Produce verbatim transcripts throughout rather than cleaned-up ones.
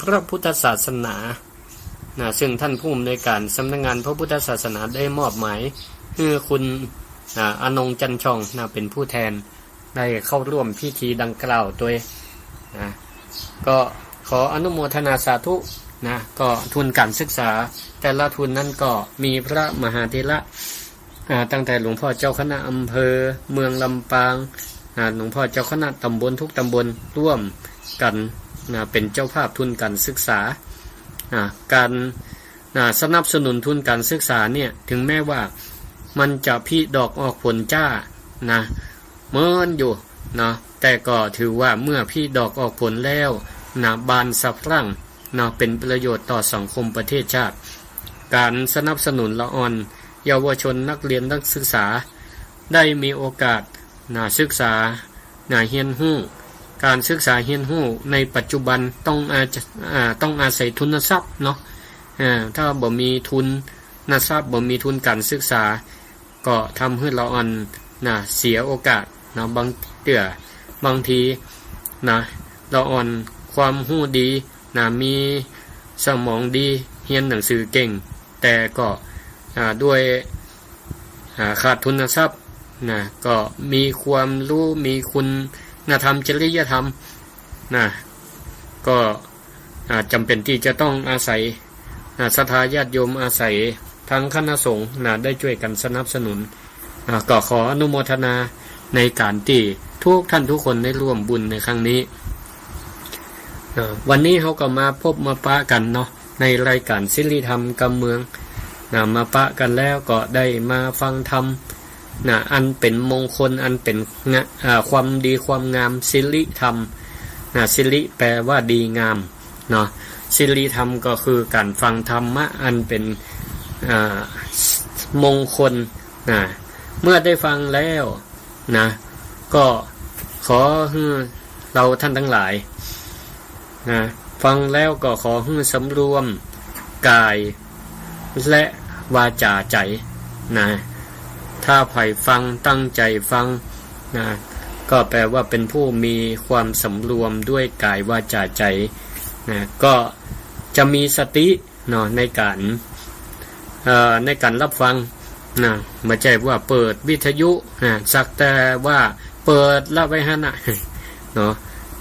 พระพุทธศาสนา นะ ซึ่งท่านผู้อำนวยการสำนักงานพระพุทธศาสนาได้มอบหมายหื้อคุณ อ่า อนงค์ จันทร์ช่อง นะ เป๋นผู้แทน ได้เข้าร่วมพิธีดังกล่าวตวย นะ ก็ขออนุโมทนาสาธุ นะ ก็ทุนก๋านศึกษาแต่ละทุนนั้นก็มีพระมหาเถระ อ่า ตั้งแต่หลวงพ่อเจ้าคณะอำเภอเมืองลำปาง อ่า หลวงพ่อเจ้าคณะตำบลทุกตำบลร่วมกั๋น นะ เป๋นเจ้าภาพทุนก๋านศึกษา อ่า ก๋าน นะ สนับสนุนทุนก๋านศึกษาเนี่ย เถิงแม้ว่ามันจะผลิดอกออกผลจ๊า นะ เมินอยู่ เนาะ แต่ก็ถือว่าเมื่อผลิดอกออกผลแล้ว นะ บานสะพรั่ง เนาะ เป๋นประโยชน์ต่อสังคมประเทศชาติ ก๋านสนับสนุนละอ่อนเยาวชนนักเรียนนักศึกษา ได้มีโอกาส นะ ศึกษา นะ เฮียนฮู้ ก๋านศึกษาเฮียนฮู้ในปัจจุบันต้องอา อ่า ต้องอาศัยทุนทรัพย์เนาะ อ่า ถ้าบ่มีทุนทรัพย์ บ่มีทุนก๋านศึกษา ก็ทำหื้อละอ่อน นะ เสียโอกาสเนาะ บางเตื้อ บางที นะ ละอ่อนความฮู้ดี นะ มีสมองดี เฮียนหนังสือเก่ง แต่ก็ อ่า ด้วย อ่า ขาดทุนทรัพย์ นะ ก็มีความรู้ มีคุณธรรม จริยธรรม นะ ก็ อ่า จ๋ำเป๋นตี้จะต้องอาศัย อ่า ศรัทธาญาติโยม อาศัยทั้งคณะสงฆ์ นะ ได้จ้วยกั๋นสนับสนุน อ่า ก็ขออนุโมทนาในก๋านตี้ทุกท่านทุกคนได้ร่วมบุญในครั้งนี้ อ่า วันนี้เฮาก็มาพบมาปะกั๋นเนาะ ในรายก๋านสิริธรรมกำเมือง นะ มาปะกั๋นแล้วก็ได้มาฟังธรรม นะ อันเป๋นมงคล อันเป๋นงะ อ่า ความดีความงาม สิริธรรม นะ สิริแปลว่าดีงาม เนาะ สิริธรรมก็คือก๋านฟังธรรมะอันเป๋น อ่า มงคล นะ เมื่อได้ฟังแล้ว นะ ก็ขอหื้อเฮาท่านตังหลาย นะ ฟังแล้วก็ขอหื้อสำรวมก๋ายและวาจ๋าใจ๋ นะ ถ้าใผฟังตั้งใจ๋ฟัง นะ ก็แปลว่าเป๋นผู้มีความสำรวมด้วยก๋ายวาจ๋าใจ๋ นะ ก็จะมีสติ เนาะ ในก๋าน เอ่อ ในก๋านรับฟัง นะ บ่ใจ้ว่าเปิดวิทยุ นะ สักแต่ว่าเปิดละไว้หั้นน่ะ เนาะ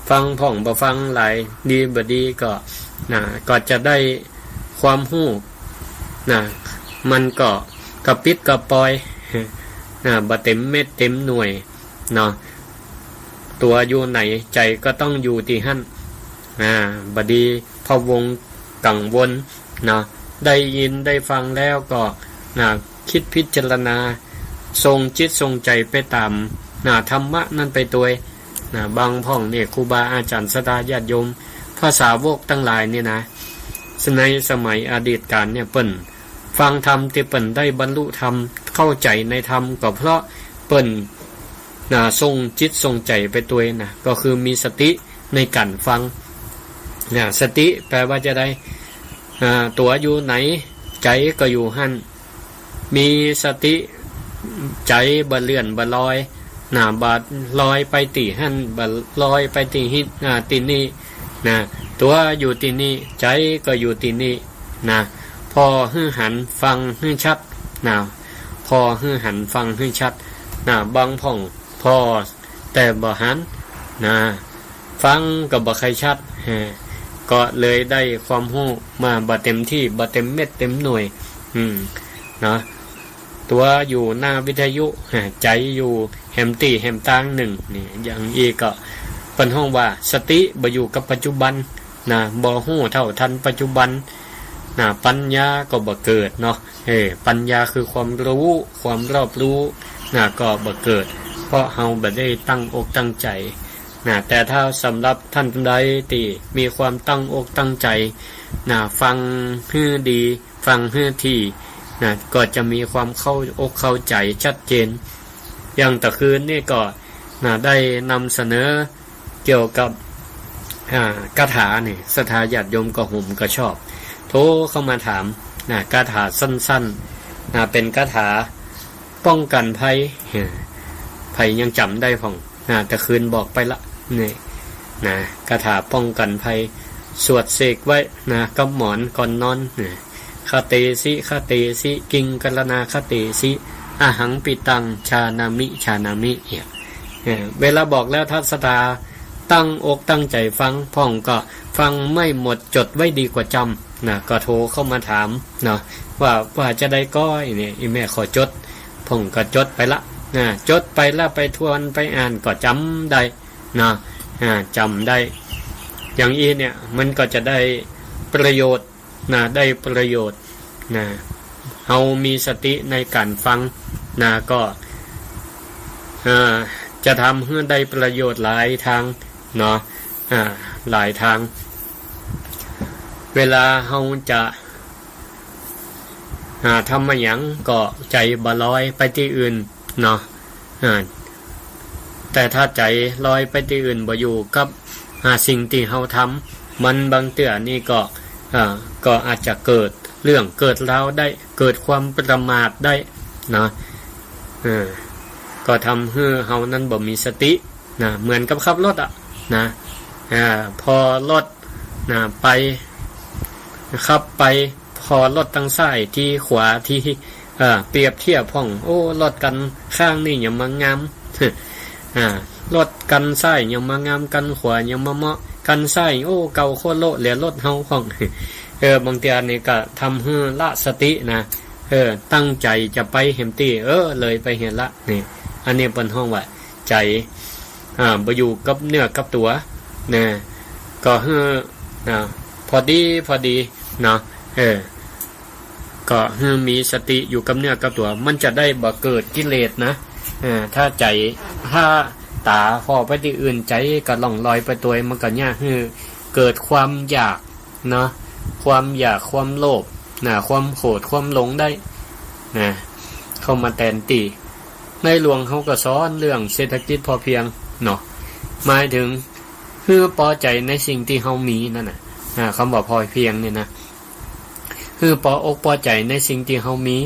ฟังพ่องบ่ฟังหลาย ดีบ่ดีก็ นะ ก็จะได้ความฮู้ นะ มันก็กระปิดกระปอย นะ บ่เต๋มเม็ดเต๋มหน่วย เนาะ ตั๋วอยู่ไหน ใจ๋ก็ต้องอยู่ตี้หั้น อ่า บ่ดีพะวงกังวล เนาะ ได้ยินได้ฟังแล้วก็ นะ กึ๊ดพิจารณา ส่งจิตส่งใจ๋ไปต๋าม นะ ธรรมะนั้นไปตวย นะ บางพ่องนี่ครูบาอาจ๋ารย์ศรัทธาญาติโยม พระสาวกตังหลายนี่นะ ในสมัยอดีตก๋าลเนี่ยเปิ้นฟังธรรมตี้เปิ้นได้บรรลุธรรม เข้าใจ๋ในธรรม ก็เพราะเปิ้น นะ ส่งจิตส่งใจ๋ไปตวยนะ ก็คือมีสติในก๋านฟัง นะ สติแปลว่าจะใด อ่า ตั๋วอยู่ไหน ใจ๋ก็อยู่หั้น มีสติ ใจ๋บ่เลื่อนบ่ลอย นะ บ่ลอยไปตี้หั้น บ่ลอยไปตี้ฮิ อ่า ตี้นี่ นะ ตั๋วอยู่ตี้นี่ ใจ๋ก็อยู่ตี้นี่ นะ ผ่อหื้อหัน ฟังหื้อชัด นะ ผ่อหื้อหัน ฟังหื้อชัด นะ บางพ่องผ่อแต่บ่หัน นะ ฟังก็บ่ใค่ชัด เออ ก็เลยได้ความฮู้มาบ่เต๋มตี้ บ่เต๋มเม็ดเต๋มหน่วย อืม เนาะ ตั๋วอยู่หน้าวิทยุ เออ ใจ๋อยู่แหมตี้แหมตางนึ่ง นี่ อย่างอี้ก็เปิ้นฮ้องว่าสติบ่อยู่กับปัจจุบัน นะ บ่ฮู้เท่าตันปัจจุบัน นะ ปัญญาก็บ่เกิดเนาะ เออ ปัญญาคือความฮู้ ความรอบฮู้ นะ ก็บ่เกิด เพราะเฮาบ่ได้ตั้งอกตั้งใจ๋ นะ แต่ถ้าสำหรับท่านใดตี้มีความตั้งอกตั้งใจ๋ นะ ฟังหื้อดี ฟังหื้อถี่ นะ ก็จะมีความเข้าอกเข้าใจ๋ชัดเจน อย่างตะคืนนี่ก็ นะ ได้นำเสนอเกี่ยวกับ อ่า คาถานี่ ศรัทธาญาติโยมก็หมก็ชอบ โทรเข้ามาถาม นะ คาถาสั้นๆ นะ เป๋นคาถาป้องกั๋นภัย เออ ใผยังจ๋ำได้พ่อง นะ ตะคืนบอกไปละ นี่ นะ คาถาป้องกั๋นภัย สวดเสกไว้นะ กับหมอนก่อนนอนนะ คเตสิ คเตสิ กิงกัลลนาคเตสิ อหังปิตัง ชานามิ ชานามิ เนี่ย เออ เวลาบอกแล้วถ้าศรัทธาตั้งอกตั้งใจ๋ฟัง พ่องก็ฟังไม่หมด จดไว้ดีกว่าจำนะ ก็โทรเข้ามาถามเนาะ ว่า ว่าจาใดก้อ เนี่ย อี่แม่ขอจด พ่องก็จดไปละนะ จดไปละ ไปทวนไปอ่านก็จ๋ำได้นะ อ่า จ๋ำได้ อย่างอี้เนี่ย มันก็จะได้ประโยชน์นะ ได้ประโยชน์นะ เฮามีสติในก๋านฟังนะ ก็ อ่า จะทำหื้อได้ประโยชน์หลายตางเนาะ อ่า หลายตาง เวลาเฮาจะ อ่า ทำอะหยังก็ใจ๋บ่ลอยไปตี้อื่นเนาะ อ่า แต่ถ้าใจ๋ลอยไปตี้อื่น บ่อยู่กับ อ่า สิ่งตี้เฮาทำ มันบางเตื้อนี่ก็ อ่า ก็อาจจะเกิดเรื่องเกิดราวได้ เกิดความประมาทได้เนาะ เออ ก็ทำหื้อเฮานั้นบ่มีสตินะ เหมือนกับขับรถอะนะ อ่า ผ่อรถนะ ไป ขับไป ผ่อรถตังซ้ายที ขวาที เอ่อ เปรียบเทียบพ่อง โอ้ รถกั๋นข้างนี่ยังมางาม อ่า รถกั๋นซ้ายยังมางาม กั๋นขวายังมาเหมาะ กั๋นซ้าย โอ้ เก่าโคตรโละ เหลือรถเฮาพ่อง เออ บางเตื้อนี่ก็ทำหื้อละสตินะ เออ ตั้งใจ๋จะไปแหมตี้ เออ เลยไปแหมละ นี่ อันนี้เปิ้นฮ้องว่า ใจ๋ อ่า บ่อยู่กับเนื้อกับตั๋วนะ ก็หื้อ อ่า พอดี พอดีเนาะ เออ ก็หื้อมีสติอยู่กับเนื้อกับตั๋ว มันจะได้บ่เกิดกิเลสนะ เออ ถ้าใจ๋ ถ้าต๋าผ่อไปตี้อื่น ใจ๋ก็ล่องลอยไปตวย มันก็เยียะหื้อเกิดความอยาก เนาะ ความอยาก ความโลภนะ ความโกรธ ความหลงได้นะ เข้ามาแตนตี้ ในหลวงเขาก็สอนเรื่องเศรษฐกิจพอเพียงเนาะ หมายถึง หื้อปอใจ๋ในสิ่งตี้เฮามีนั่นน่ะ อ่า กำว่าพอเพียงเนี่ยนะ หื้อปออกปอใจ๋ในสิ่งตี้เฮามี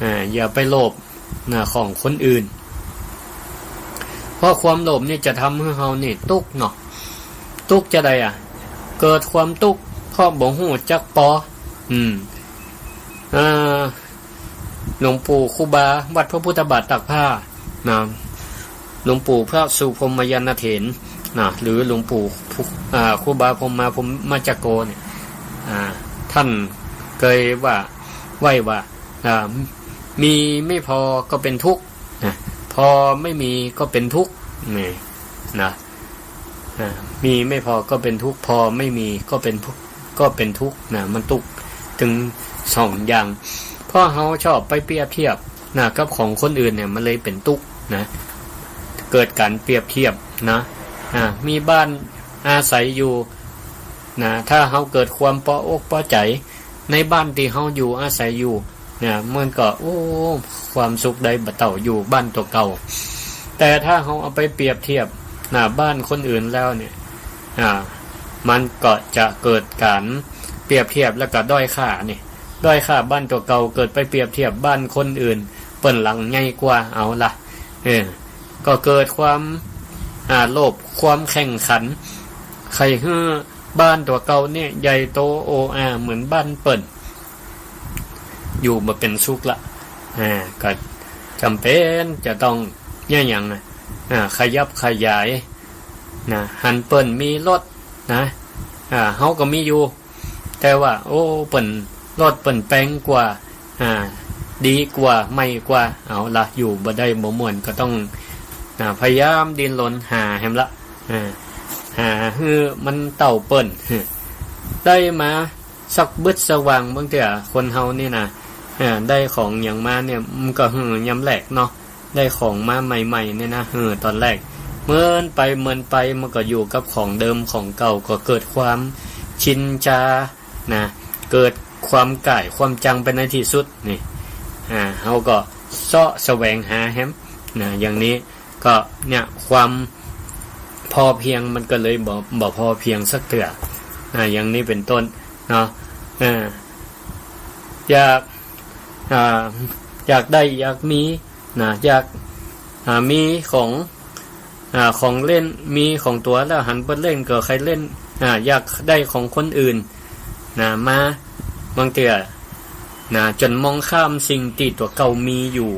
อ่า อย่าไปโลภ นะ ของคนอื่น เพราะความโลภนี่จะทำหื้อเฮานี่ตุ๊กข์เนาะ ตุ๊กข์จาใดอะ เกิดความตุ๊กข์เพราะบ่ฮู้จักปอ อืม เอ่อ หลวงปู่ครูบาวัดพระพุทธบาทตากผ้านะ หลวงปู่พระสุพรหมยานเถรนะ หรือหลวงปู่ อ่า ครูบาพรหมาพรหมจักโกเนี่ย อ่า ต้านเกยว่า ไว้ว่า อ่า มีไม่พอก็เป็นทุกข์นะ พอไม่มีก็เป็นทุกข์ นี่นะ อ่า มีไม่พอก็เป็นทุกข์ พอไม่มีก็เป็นทุกข์ ก็เป็นทุกข์นะ มันตุ๊กข์ตึงสองอย่าง เพราะเฮาชอบไปเปรียบเทียบนะ กับของคนอื่นเนี่ย มันเลยเป๋นตุ๊กข์นะ เกิดก๋านเปรียบเทียบนะ อ่า มีบ้านอาศัยอยู่นะ ถ้าเฮาเกิดความปออกปอใจ๋ ในบ้านตี้เฮาอยู่อาศัยอยู่เนี่ย มันก็ โอ้ ความสุขได้บ่เต้าอยู่บ้านตั๋วเก่า แต่ถ้าเฮาเอาไปเปรียบเทียบนะ บ้านคนอื่นแล้วเนี่ย อ่า มันก็จะเกิดก๋านเปรียบเทียบแล้วก็ด้อยค่านี่ ด้อยค่าบ้านตั๋วเก่า เกิดไปเปรียบเทียบบ้านคนอื่น เปิ้นหลังใหญ่กว่า เอาละ เออ ก็เกิดความ อ่า โลภ ความแข่งขัน ใค่หื้อบ้านตั๋วเก่าเนี่ย ใหญ่โตโออาเหมือนบ้านเปิ้น อยู่บ่เป๋นสุขละ อ่า ก็จ๋ำเป๋นจะต้องเยียะหยังนะ อ่า ขยับขยายนะ หันเปิ้นมีรถนะ อ่า เฮาก็มีอยู่ แต่ว่า โอ้ เปิ้น รถเปิ้นแปงกว่า อ่า ดีกว่า ใหม่กว่า เอาละ อยู่บ่ได้บ่ม่วน ก็ต้อง อ่า พยายามดิ้นรนหาแหมละ อ่า หาหื้อมันเต้าเปิ้น ได้มาสักบึดสะหว่าง บางเตื้อคนเฮานี่นะ อ่า ได้ของหยังมาเนี่ย มันก็หื้อยามแรกเนาะ ได้ของมาใหม่ๆ เนี่ยนะ เออ ต๋อนแรก เมินไปเมินไป มันก็อยู่กับของเดิมของเก่า ก็เกิดความชินชานะ เกิดความก่ายความจังไปในตี้สุดนี่ อ่า เฮาก็เซาะแสวงหาแหมนะ อย่างนี้ก็เนี่ย ความพอเพียงมันก็เลยบ่ บ่พอเพียงสักเตื้อนะ อย่างนี้เป๋นต้นเนาะ เออ อยาก อ่า อยากได้อยากมี นะ อยาก อ่า มีของ อ่า ของเล่น มีของตั๋วแล้วหันเปิ้นเล่นก็ใค่เล่น อ่า อยากได้ของคนอื่น นะ มา บางเตื้อ นะ จ๋นมองข้ามสิ่งตี้ตั๋วเก่ามีอยู่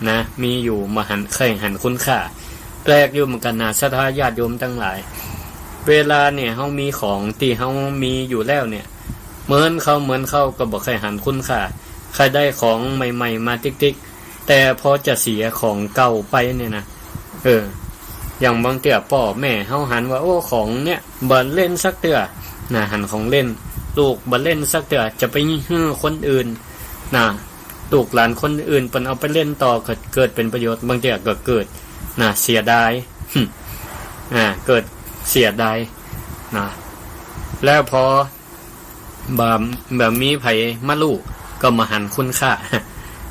นะ มีอยู่ บ่หัน ใค่หันคุณค่า แปลกอยู่เหมือนกั๋นนะ ศรัทธาญาติโยมตังหลาย เวลาเนี่ย เฮามีของตี้เฮามีอยู่แล้วเนี่ย เหมือนเขา เหมือนเขาก็บ่ใค่หันคุณค่า ใค่ได้ของใหม่ๆ มาติ๊กๆ แต่พอจะเสียของเก่าไปเนี่ยนะ เออ อย่างบางเตื้อป้อแม่เฮาหันว่า โอ้ ของเนี่ย บ่เล่นสักเตื้อ นะ หันของเล่น ลูกบ่เล่นสักเตื้อ จะไปหื้อคนอื่น นะ ลูกหลานคนอื่นเปิ้นเอาไปเล่นต่อ ก็เกิดเป๋นประโยชน์ บางเตื้อก็เกิด นะ เสียดาย อ่า เกิดเสียดาย นะ แล้วพอ บ่ บ่มีใผมาฮู้ ก็บ่หันคุณค่า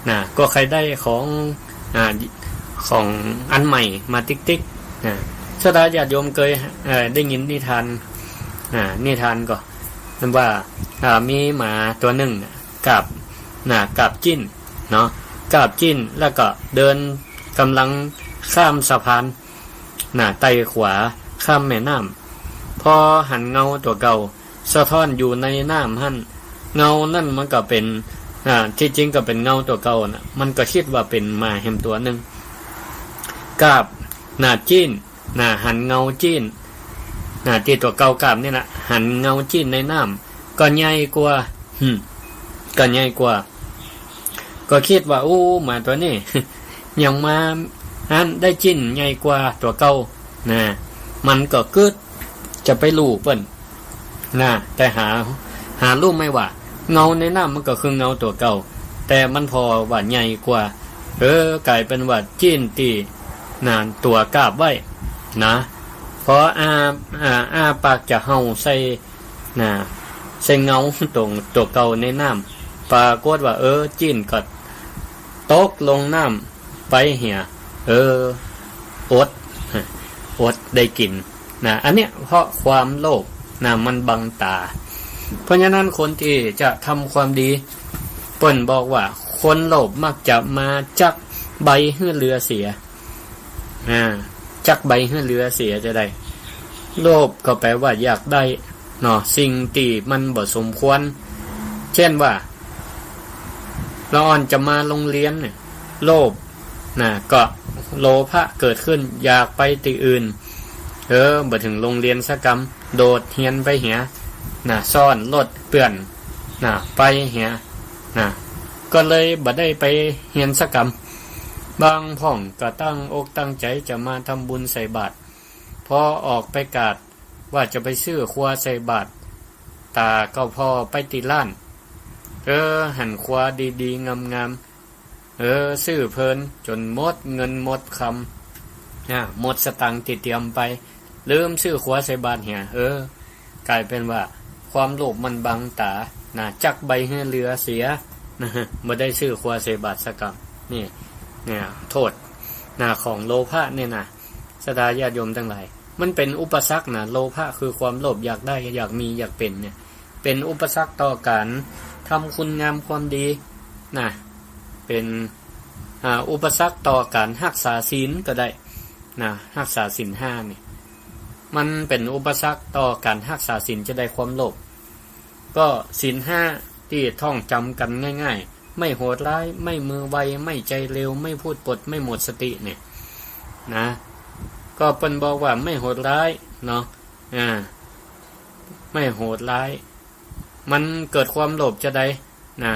นะ ก็ใค่ได้ของ อ่า ของอันใหม่มาติ๊กๆ นะ ศรัทธาญาติโยมเกย เอ่อ ได้ยินนิทาน อ่า นิทานก่อ ว่า อ่า มีหมาตั๋วนึ่งน่ะ กราบ นะ กราบจิ๊น เนาะ กราบจิ๊น แล้วก็เดิน ก่ำลังข้ามสะพาน นะ ไต่ขวาข้ามแม่น้ำ พอหันเงาตั๋วเก่า สะท้อนอยู่ในน้ำหั้น เงานั้นมันก็เป๋น อ่า ตี้จริงก็เป๋นเงาตั๋วเก่าน่ะ มันก็กึ๊ดว่าเป๋นหมาแหมตั๋วนึ่ง กราบ นะ จิ๊น นะ หันเงาจิ๊น นะ ตี้ตั๋วเก่ากราบนี่นะ หันเงาจิ๊นในน้ำ ก็ใหญ่กว่า หึ ก็ใหญ่กว่า ก็กึ๊ดว่า โอ้ หมาตั๋วนี้ ยังมาหั้นได้จิ๊นใหญ่กว่าตั๋วเก่า นะ มันก็กึ๊ดจะไปฮู้เปิ้น นะ แต่หา หาฮู้ไหมว่า เงาในน้ำมันก็คือเงาตั๋วเก่า แต่มันผ่อว่าใหญ่กว่า เออ ก๋ายเป๋นว่าจิ๊นตี้ นะ ตั๋วกราบไว้ นะ พออ้า อ้า อ้าปากจะเห่าใส่ นะ ใส่เงาตั๋ว ตั๋วเก่าในน้ำ ปรากฏว่า เออ จิ๊นก็ตกลงน้ำไปเหีย เออ อด อดได้กิ๋น นะ อันเนี้ยเพราะความโลภ นะ มันบังต๋า เพราะฉะนั้นคนตี้จะทำความดี เปิ้นบอกว่า คนโลภมักจะมาจักใบหื้อเหลือเสีย อ่า จักใบหื้อเหลือเสียจะใด โลภก็แปลว่าอยากได้ เนาะ สิ่งตี้มันบ่สมควร เจ้นว่า ละอ่อนจะมาโฮงเฮียนเนี่ย โลภ นะ ก็โลภะเกิดขึ้น อยากไปตี้อื่น เออ บ่เถิงโฮงเฮียนสักกำ โดดเฮียนไปเหีย นะ ซ้อนรถเปื้อน นะ ไปเหีย นะ ก็เลยบ่ได้ไปเฮียนสักกำ บางพ่องก็ตั้งอกตั้งใจ๋จะมาทำบุญใส่บาตร พอออกไปกาด ว่าจะไปซื้อครัวใส่บาตร ต๋าก็ผ่อไปตี้ร้าน เออ หันครัวดีๆ งามๆ เออ ซื้อเพลินจ๋นหมดเงินหมดคำ อ่า หมดสตางค์ตี้เตรียมไป ลืมซื้อครัวใส่บาตรเหีย เออ ก๋ายเป๋นว่าความโลภมันบังต๋า นะ จักใบหื้อเหลือเสีย นะ บ่ได้ซื้อครัวใส่บาตรสักกำ นี่ เนี่ย โทษ นะ ของโลภะเนี่ยนะ ศรัทธาญาติโยมตังหลาย มันเป๋นอุปสรรคนะ โลภะคือความโลภอยากได้ อยากมี อยากเป๋นเนี่ย เป๋นอุปสรรคต่อก๋านทำคุณงามความดีนะ เป๋น อ่า อุปสรรคต่อก๋านฮักษาศีลก็ได้นะ ฮักษาศีลห้านี่ มันเป๋นอุปสรรคต่อก๋านฮักษาศีลจะใด ความโลภ ก็ศีลห้าตี้ท่องจ๋ำกั๋นง่ายๆ ไม่โหดร้าย ไม่มือไว ไม่ใจเร็ว ไม่พูดปด ไม่หมดสติเนี่ยนะ ก็เปิ้นบอกว่าไม่โหดร้ายเนาะ อ่า ไม่โหดร้าย มันเกิดความโลภจะใดนะ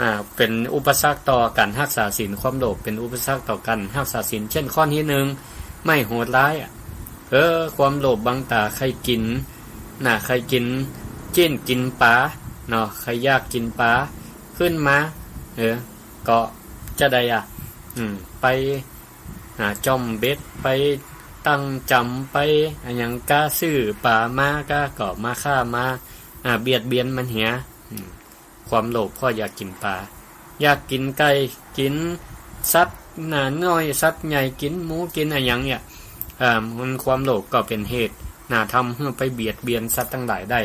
อ่า เป๋นอุปสรรคต่อก๋านฮักษาศีล ความโลภเป๋นอุปสรรคต่อก๋านฮักษาศีล เจ้นข้อตี้นึ่ง ไม่โหดร้ายอะ เออ ความโลภบังต๋า ใค่กิ๋นนะ ใค่กิ๋นจิ๊นกิ๋นป๋าเนาะ ใค่อยากกิ๋นป๋า ขึ้นมา เออ ก็จะใดอะ อืม ไป อ่า จ่อมเบ็ด ไปตั้งจ๋ำ ไปอะหยังก้า ซื้อป๋ามาก้า ก็มาฆ่ามา อ่า เบียดเบียนมันเหีย อืม ความโลภเพราะอยากกิ๋นป๋า อยากกิ๋นไก่ กิ๋นสัตว์น้อย สัตว์ใหญ่ กิ๋นหมู กิ๋นอะหยังเนี่ย อ่า มันความโลภก็เป๋นเหตุนะ ทำหื้อไปเบียดเบียนสัตว์ตังหลายได้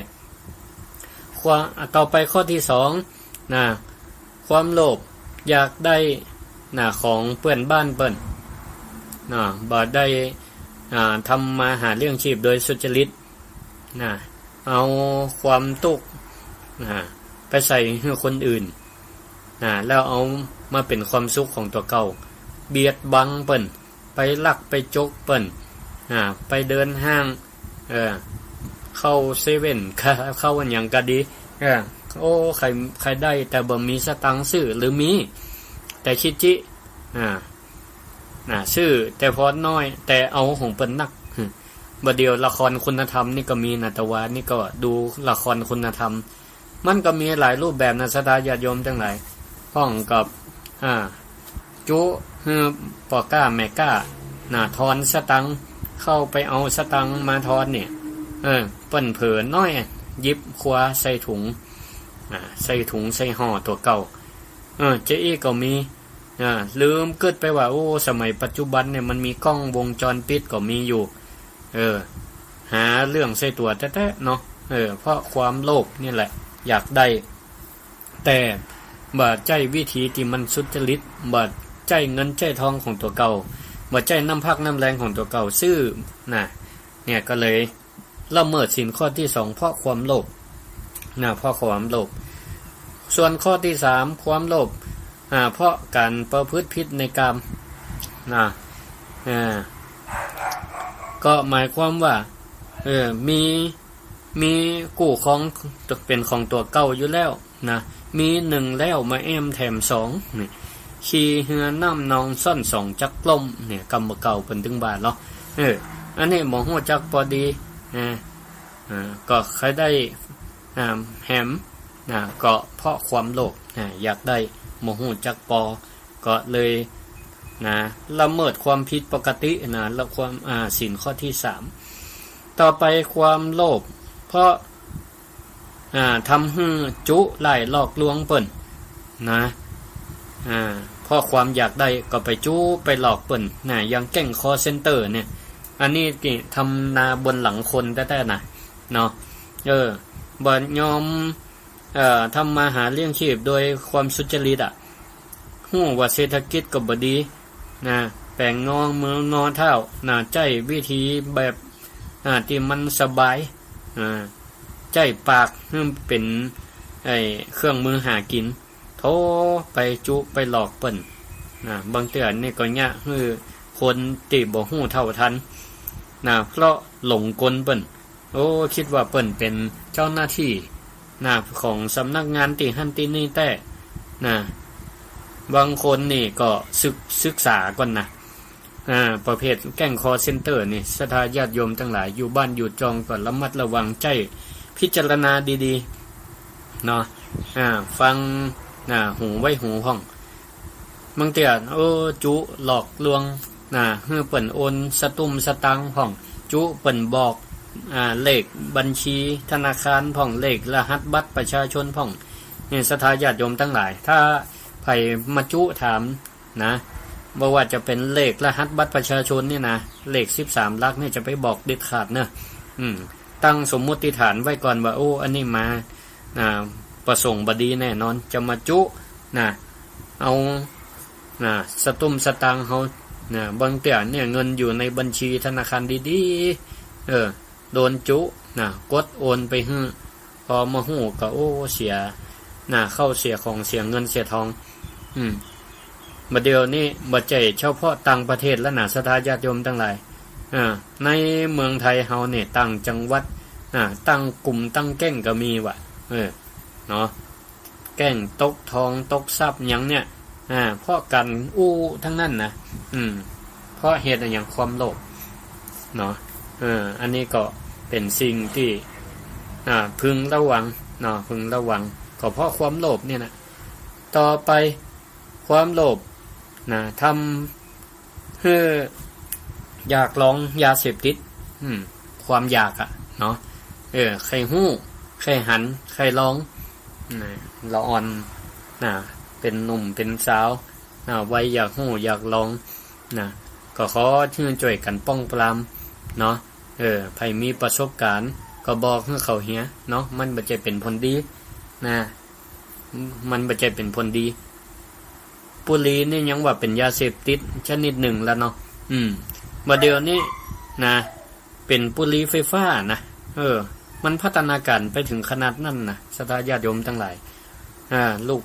ความ ต่อไปข้อตี้สองนะ ความโลภอยากได้นะ ของเปื้อนบ้านเปิ้นนะ บ่ได้ อ่า ทำมาหาเลี้ยงชีพโดยสุจริต นะ เอาความตุ๊กข์ นะ ไปใส่หื้อคนอื่น นะ แล้วเอามาเป๋นความสุขของตั๋วเก่า เบียดบังเปิ้น ไปลักไปจกเปิ้น นะ ไปเดินห้าง เออ เข้าเซเว่น เข้าอะหยังก็ดี เออ โอ้ ใค่ ใค่ได้แต่บ่มีสตางค์ซื้อ หรือมีแต่ขี้จี้ อ่า นะ ซื้อแต่ผ่อนน้อย แต่เอาของเปิ้นนัก บ่าเดี่ยวละครคุณธรรมนี่ก็มีนะ ตะวานี่ก็ดูละครคุณธรรม มันก็มีหลายรูปแบบนะ ศรัทธาญาติโยมตังหลาย พ้องกับ อ่า จุหื้อป้อก๊าแม่ก๊า นะ ทอนสตางค์ เข้าไปเอาสตางค์มาทอนเนี่ย เออ เปิ้นเผลอน้อย หยิบคว้าใส่ถุง อ่า ใส่ถุงใส่ห่อตั๋วเก่า เออ จะอี้ก็มี อ่า ลืมกึ๊ดไปว่า โอ้ สมัยปัจจุบันเนี่ยมันมีกล้องวงจรปิดก็มีอยู่ เออ หาเรื่องใส่ตั๋วแต๊ๆ เนาะ เออ เพราะความโลภนี่แหละ อยากได้ แต่บ่ใจ้วิธีตี้มันสุจริต บ่ใจ้เงินใจ้ทองของตั๋วเก่า บ่ใจ้น้ำพักน้ำแรงของตั๋วเก่าซื้อ นะ เนี่ยก็เลย ละเมิดศีลข้อตี้สองเพราะความโลภ นะ เพราะความโลภ ส่วนข้อตี้สาม ความโลภ อ่า เพราะก๋านประพฤติผิดในกาม นะ อ่า ก็หมายความว่า เออ มี มีกู้ของเป๋นของตั๋วเก่าอยู่แล้ว นะ มีหนึ่งแล้วมาแอ้มแถมสอง นี่ ขี่เฮือน้ำนองซ่อนสองจักล่ม เนี่ย กำบ่าเก่าเปิ้นตึงว่าเนาะ เออ อันนี้บ่ฮู้จักปอดี นะ อ่า ก็ใค่ได้ อ่า แหม นะ ก็เพราะความโลภ นะ อยากได้ บ่ฮู้จักปอ ก็เลย นะ ละเมิดความผิดปกติ นะ ละความ อ่า ศีลข้อตี้สาม ต่อไปความโลภ เพราะ อ่า ทำหื้อจุร้ายหลอกลวงเปิ้น นะ อ่า เพราะความอยากได้ก็ไปจุไปหลอกเปิ้น นะ อย่างแก๊งคอลเซ็นเตอร์เนี่ย อันนี้นี่ทำนาบนหลังคนแต๊ๆ นะ เนาะ เออ บ่ยอม เอ่อ ทำมาหาเลี้ยงชีพโดยความสุจริตอะ ฮู้ว่าเศรษฐกิจก็บ่ดี นะ แป๋งงอมืองอเท้า นะ ใจ๊วิธีแบบ อ่า ตี้มันสบาย อ่า ใจ๊ปากหื้อเป๋น ไอ้ เครื่องมือหากิ๋น โธ่ ไปจุไปหลอกเปิ้น นะ บางเตื้อนี่ก็เยียะหื้อคนตี้บ่ฮู้เท่าทัน นะ เพราะหลงกลเปิ้น โอ้ กึ๊ดว่าเปิ้นเป๋นเจ้าหน้าตี้ นะ ของสำนักงานตี้หั้นตี้นี่แต๊ นะ บางคนนี่ก็ศึก ศึกษาก่อนนะ อ่า ประเภทแก๊งคอลเซ็นเตอร์นี่ ศรัทธาญาติโยมตังหลาย อยู่บ้านอยู่จองก็ระมัดระวัง ใจ๊พิจารณาดีๆ เนาะ อ่า ฟัง นะ หูไว้หูพ่อง บางเตื้อ โอ้ จุหลอกลวง นะ หื้อเปิ้นโอนสตุ้มสตางค์พ่อง จุเปิ้นบอก อ่า เลขบัญชีธนาคารพ่อง เลขรหัสบัตรประชาชนพ่อง นี่ศรัทธาญาติโยมตังหลาย ถ้าใผมาจุถาม นะ บ่ว่าจะเป๋นเลขรหัสบัตรประชาชนนี่นะ เลขสิบสามหลักนี่จะไปบอกเด็ดขาดเนาะ อืม ตั้งสมมุติฐานไว้ก่อนว่า โอ้ อันนี้มา อ่า ประสงค์บ่ดีแน่นอน จะมาจุ นะ เอา นะ สตุ้มสตางค์เฮา นะ บางเตื้อเนี่ยเงินอยู่ในบัญชีธนาคารดีๆ เออ โดนจุ นะ กดโอนไปหื้อ พอมาฮู้ก็ โอ้ เสีย นะ เข้าเสียของเสียเงินเสียทอง อืม บ่าเดี่ยวนี้บ่ใจ้เฉพาะต่างประเทศแล้วนะ ศรัทธาญาติโยมตังหลาย อ่า ในเมืองไทยเฮาเนี่ย ต่างจังหวัด อ่า ต่างกลุ่มต่างแก๊งก็มีว่ะ เออ เนาะ แก๊งตกทองตกทรัพย์หยังเนี่ย อ่า เพราะก๋านอู้ตังนั้นนะ อืม เพราะเหตุอะหยัง ความโลภ เนาะ เออ อันนี้ก็เป๋นสิ่งตี้ อ่า พึงระวัง เนาะ พึงระวัง ก็เพราะความโลภเนี่ยนะ ต่อไป ความโลภ นะ ทำหื้ออยากลองยาเสพติด อืม ความอยากอะ เนาะ เออ ใค่ฮู้ ใค่หัน ใค่ลอง นะ ละอ่อน นะ เป๋นหนุ่ม เป๋นสาว นะ วัยอยากฮู้ อยากลอง นะ ก็ขอหื้อจ้วยกั๋นป้องปราม เนาะ เออ ใผมีประสบก๋ารณ์ ก็บอกหื้อเขาเหีย เนาะ มันบ่ใจ้เป๋นผลดี นะ มันบ่ใจ้เป๋นผลดี บุหรี่นี่ยังว่าเป๋นยาเสพติดชนิดนึ่งแล้วเนาะ อืม บ่าเดี่ยวนี้ นะ เป๋นบุหรี่ไฟฟ้านะ เออ มันพัฒนาการไปเถิงขนาดนั้นนะ ศรัทธาญาติโยมตังหลาย อ่า ลูก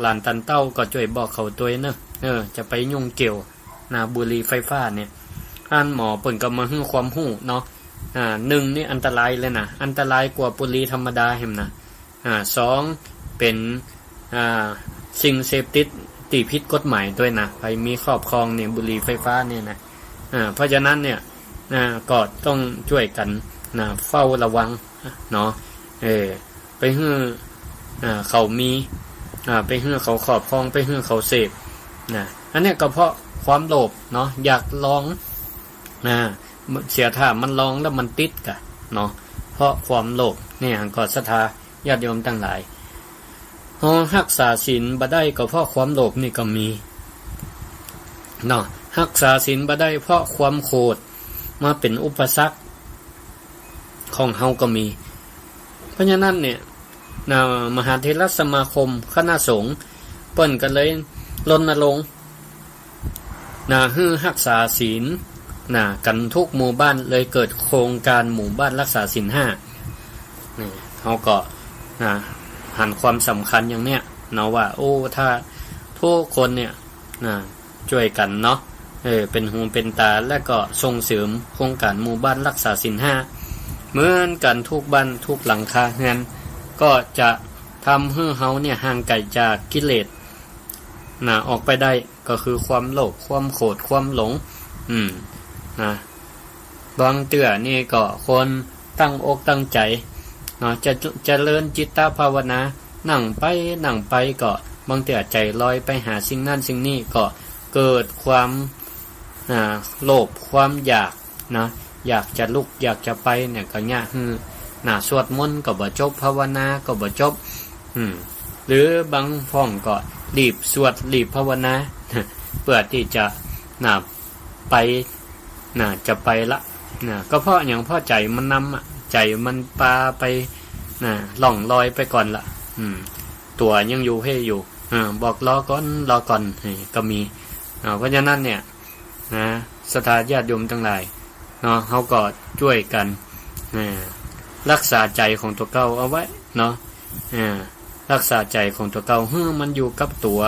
หลานตันเต้าก็จ้วยบอกเขาตวยเนาะ เออ จะไปยุ่งเกี่ยวนะ บุหรี่ไฟฟ้าเนี่ย อันหมอเปิ้นก็มาหื้อความฮู้เนาะ อ่า นึ่งนี่อันตรายเลยนะ อันตรายกว่าบุหรี่ธรรมดาแหมนะ อ่า สอง เป๋น อ่า สิ่งเสพติดตี้ผิดกฎหมายตวยนะ ใผมีครอบครองเนี่ย บุหรี่ไฟฟ้าเนี่ยนะ อ่า เพราะฉะนั้นเนี่ย อ่า ก็ต้องจ้วยกั๋นนะ เฝ้าระวังเนาะ เออ ไปหื้อ อ่า เขามี อ่า ไปหื้อเขาครอบครอง ไปหื้อเขาเสพนะ อันเนี้ยก็เพราะความโลภเนาะ อยากลอง อ่า เสียถ้ามันลองแล้วมันติดก่ะเนาะ เพราะความโลภเนี่ย ก็ศรัทธาญาติโยมตังหลาย เฮาฮักษาศีลบ่ได้ก็เพราะความโลภนี่ก็มีเนาะ ฮักษาศีลบ่ได้เพราะความโขดมาเป๋นอุปสรรคของเฮาก็มี เพราะฉะนั้นเนี่ย นะ มหาเถรสมาคมคณะสงฆ์เปิ้นก็เลยรณรงค์ นะ หื้อฮักษาศีล นะ กั๋นทุกหมู่บ้าน เลยเกิดโครงก๋านหมู่บ้านฮักษาศีลห้า นี่ เฮาก็ นะ หันความสำคัญอย่างเนี้ยเนาะ ว่า โอ้ ถ้าทุกคนเนี่ย นะ จ้วยกั๋นเนาะ เออ เป๋นหูเป๋นต๋า และก็ส่งเสริมโครงก๋านหมู่บ้านฮักษาศีลห้า เหมือนกั๋นทุกบ้านทุกหลังคาเฮือน ก็จะทำหื้อเฮาเนี่ยห่างไก๋จากกิเลส นะ ออกไปได้ ก็คือความโลภ ความโขด ความหลง อืม นะ บางเตื้อนี่ก็ควรตั้งอกตั้งใจ๋เนาะ จะเจริญจิตตภาวนา นั่งไป นั่งไปก็ บางเตื้อใจ๋ลอยไปหาสิ่งนั้นสิ่งนี้ ก็เกิดความ อ่า โลภ ความอยาก นะ อยากจะลุก อยากจะไปเนี่ย ก็เยียะหื้อ นะ สวดมนต์ก็บ่จบ ภาวนาก็บ่จบ อืม หรือบางพ่องก็รีบสวด รีบภาวนา เปื้อตี้จะ นะ ไป นะ จะไปละ นะ ก็เพราะหยัง เพราะใจ๋มันนำอะ ใจ๋มันปาไป นะ ล่องลอยไปก่อนละ อืม ตั๋วยังอยู่เฮ่อยู่ อ่า บอกรอก่อน รอก่อน เฮ้ย ก็มี อ่า เพราะฉะนั้นเนี่ย นะ ศรัทธาญาติโยมตังหลายเนาะ เฮาก็จ้วยกั๋น อ่า ฮักษาใจ๋ของตั๋วเก่าเอาไว้เนาะ อ่า ฮักษาใจ๋ของตั๋วเก่า หื้อมันอยู่กับตั๋ว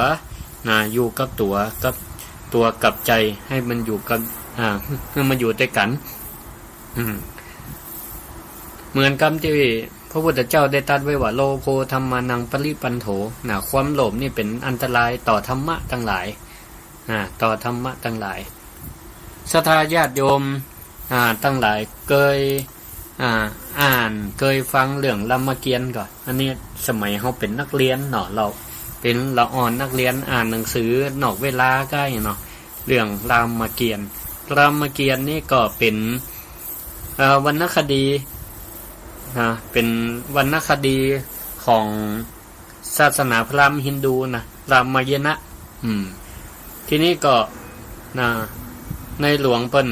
นะ อยู่กับตั๋ว กับตั๋วกับใจ๋ หื้อมันอยู่กับ อ่า หื้อมันอยู่ตวยกั๋น อืม เหมือนกำตี้พระพุทธเจ้าได้ตรัสไว้ว่า โลโภธัมมานังปริปันโถ นะ ความโลภนี่เป๋นอันตรายต่อธรรมะตังหลาย อ่า ต่อธรรมะตังหลาย ศรัทธาญาติโยม อ่า ตังหลายเกย อ่า อ่าน เกยฟังเรื่องรามเกียรติ์ก่อ อันนี้สมัยเฮาเป๋นนักเรียนเนาะ เฮาเป๋นละอ่อนนักเรียน อ่านหนังสือนอกเวลาก็ได้เนาะ เรื่องรามเกียรติ์ รามเกียรติ์นี่ก็เป๋น เอ่อ วรรณคดี นะ เป๋นวรรณคดีของศาสนาพราหมณ์ฮินดูนะ รามายณะ อืม ทีนี้ก็ นะ ในหลวงเปิ้น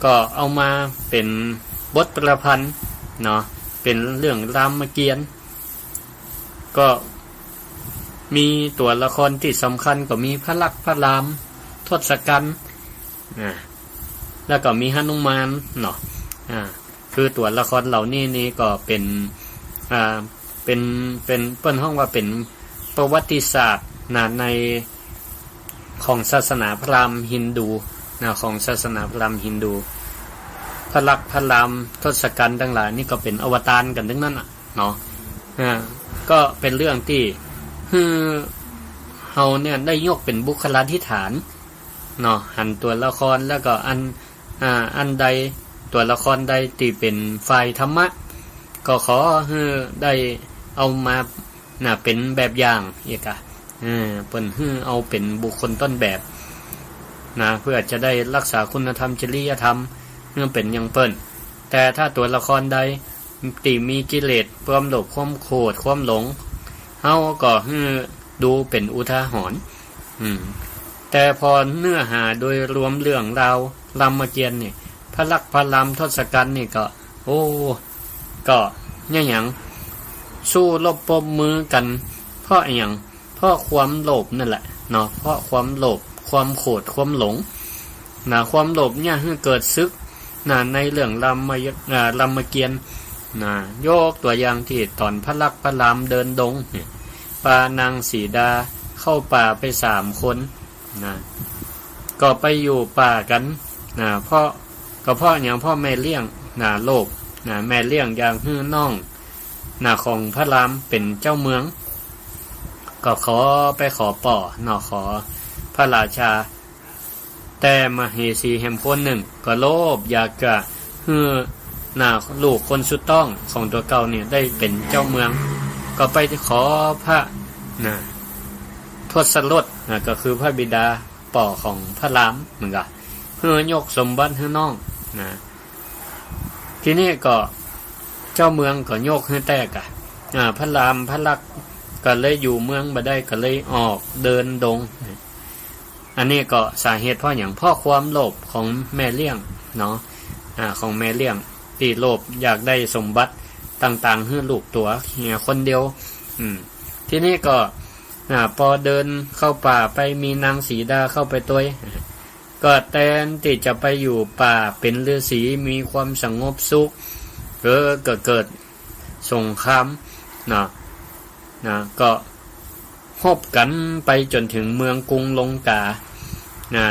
ก็เอามาเป๋นบทประพันธ์เนาะ เป๋นเรื่องรามเกียรติ์ ก็มีตั๋วละครตี้สำคัญก็มีพระลักษมณ์ พระราม ทศกัณฐ์ อ่า แล้วก็มีหนุมานเนาะ อ่า คือตั๋วละครเหล่านี้นี่ก็เป๋น อ่า เป๋น เป๋น เปิ้นฮ้องว่าเป๋นประวัติศาสตร์นะ ใน ของศาสนาพราหมณ์ฮินดูนะ ของศาสนาพราหมณ์ฮินดู พระลักษมณ์ พระราม ทศกัณฐ์ตังหลายนี่ก็เป๋นอวตารกั๋นตึงนั้นน่ะเนาะ อ่า ก็เป๋นเรื่องตี้หื้อเฮาเนี่ยได้ยกเป๋นบุคลาธิฐานเนาะ หันตั๋วละครแล้วก็อัน อ่า อันใด ตั๋วละครใดตี้เป๋นฝ่ายธรรมะ ก็ขอหื้อได้เอามา นะ เป๋นแบบอย่างอีกอะ เออ เปิ้นหื้อเอาเป๋นบุคคลต้นแบบ นะ เพื่อจะได้ฮักษาคุณธรรมจริยธรรม หื้อเป๋นอย่างเปิ้น แต่ถ้าตั๋วละครใดตี้มีกิเลส ความโลภ ความโขด ความหลง เฮาก็หื้อดูเป๋นอุทาหรณ์ อืม แต่พอเนื้อหาโดยรวมเรื่องราวรามเกียรติ์นี่ พระลักษมณ์ พระราม ทศกัณฐ์นี่ก็ โอ้ ก็เนี่ยหยัง สู้รบปรบมือกั๋น เพราะอะหยัง เพราะความโลภนั่นแหละเนาะ เพราะความโลภ ความโขด ความหลง นะ ความโลภเนี่ยหื้อเกิดศึก นะ ในเรื่องรามย- อ่า รามเกียรติ์ นะ ยกตั๋วอย่างตี้ต๋อนพระลักษมณ์พระรามเดินดงเนี่ย ปานางสีดาเข้าป่าไปสามคนนะ ก็ไปอยู่ป่ากั๋นนะ เพราะ ก็เพราะหยัง เพราะแม่เลี้ยงนะ โลภนะ แม่เลี้ยงอยากหื้อน้องนะ ของพระรามเป๋นเจ้าเมือง ก็ขอไปขอป้อเนาะ ขอพระราชา แต่มเหสีแหมคนนึ่งก็โลภอยากจะหื้อนะ ลูกคนสุดต๊องของตั๋วเก่าเนี่ยได้เป๋นเจ้าเมือง ก็ไปขอพระนะ ทศรถนะ ก็คือพระบิดาป้อของพระรามเหมือนกั๋น หื้อยกสมบัติหื้อน้องนะ ทีนี้ก็เจ้าเมืองก็ยกหื้อแต๊กะ อ่า พระรามพระลักษมณ์ก็เลยอยู่เมืองบ่ได้ ก็เลยออกเดินดง อันนี้ก็สาเหตุเพราะหยัง เพราะความโลภของแม่เลี้ยงเนาะ อ่า ของแม่เลี้ยงตี้โลภอยากได้สมบัติต่างๆ หื้อลูกตั๋วเหียคนเดียว อืม ทีนี้ก็ อ่า ปอเดินเข้าป่าไปมีนางสีดาเข้าไปตวย ก็แตนตี้จะไปอยู่ป่าเป๋นฤๅษีมีความสงบสุข เออ ก็เกิดสงครามเนาะ นะ ก็ฮบกั๋นไปจ๋นเถิงเมืองกรุงลงกา นะ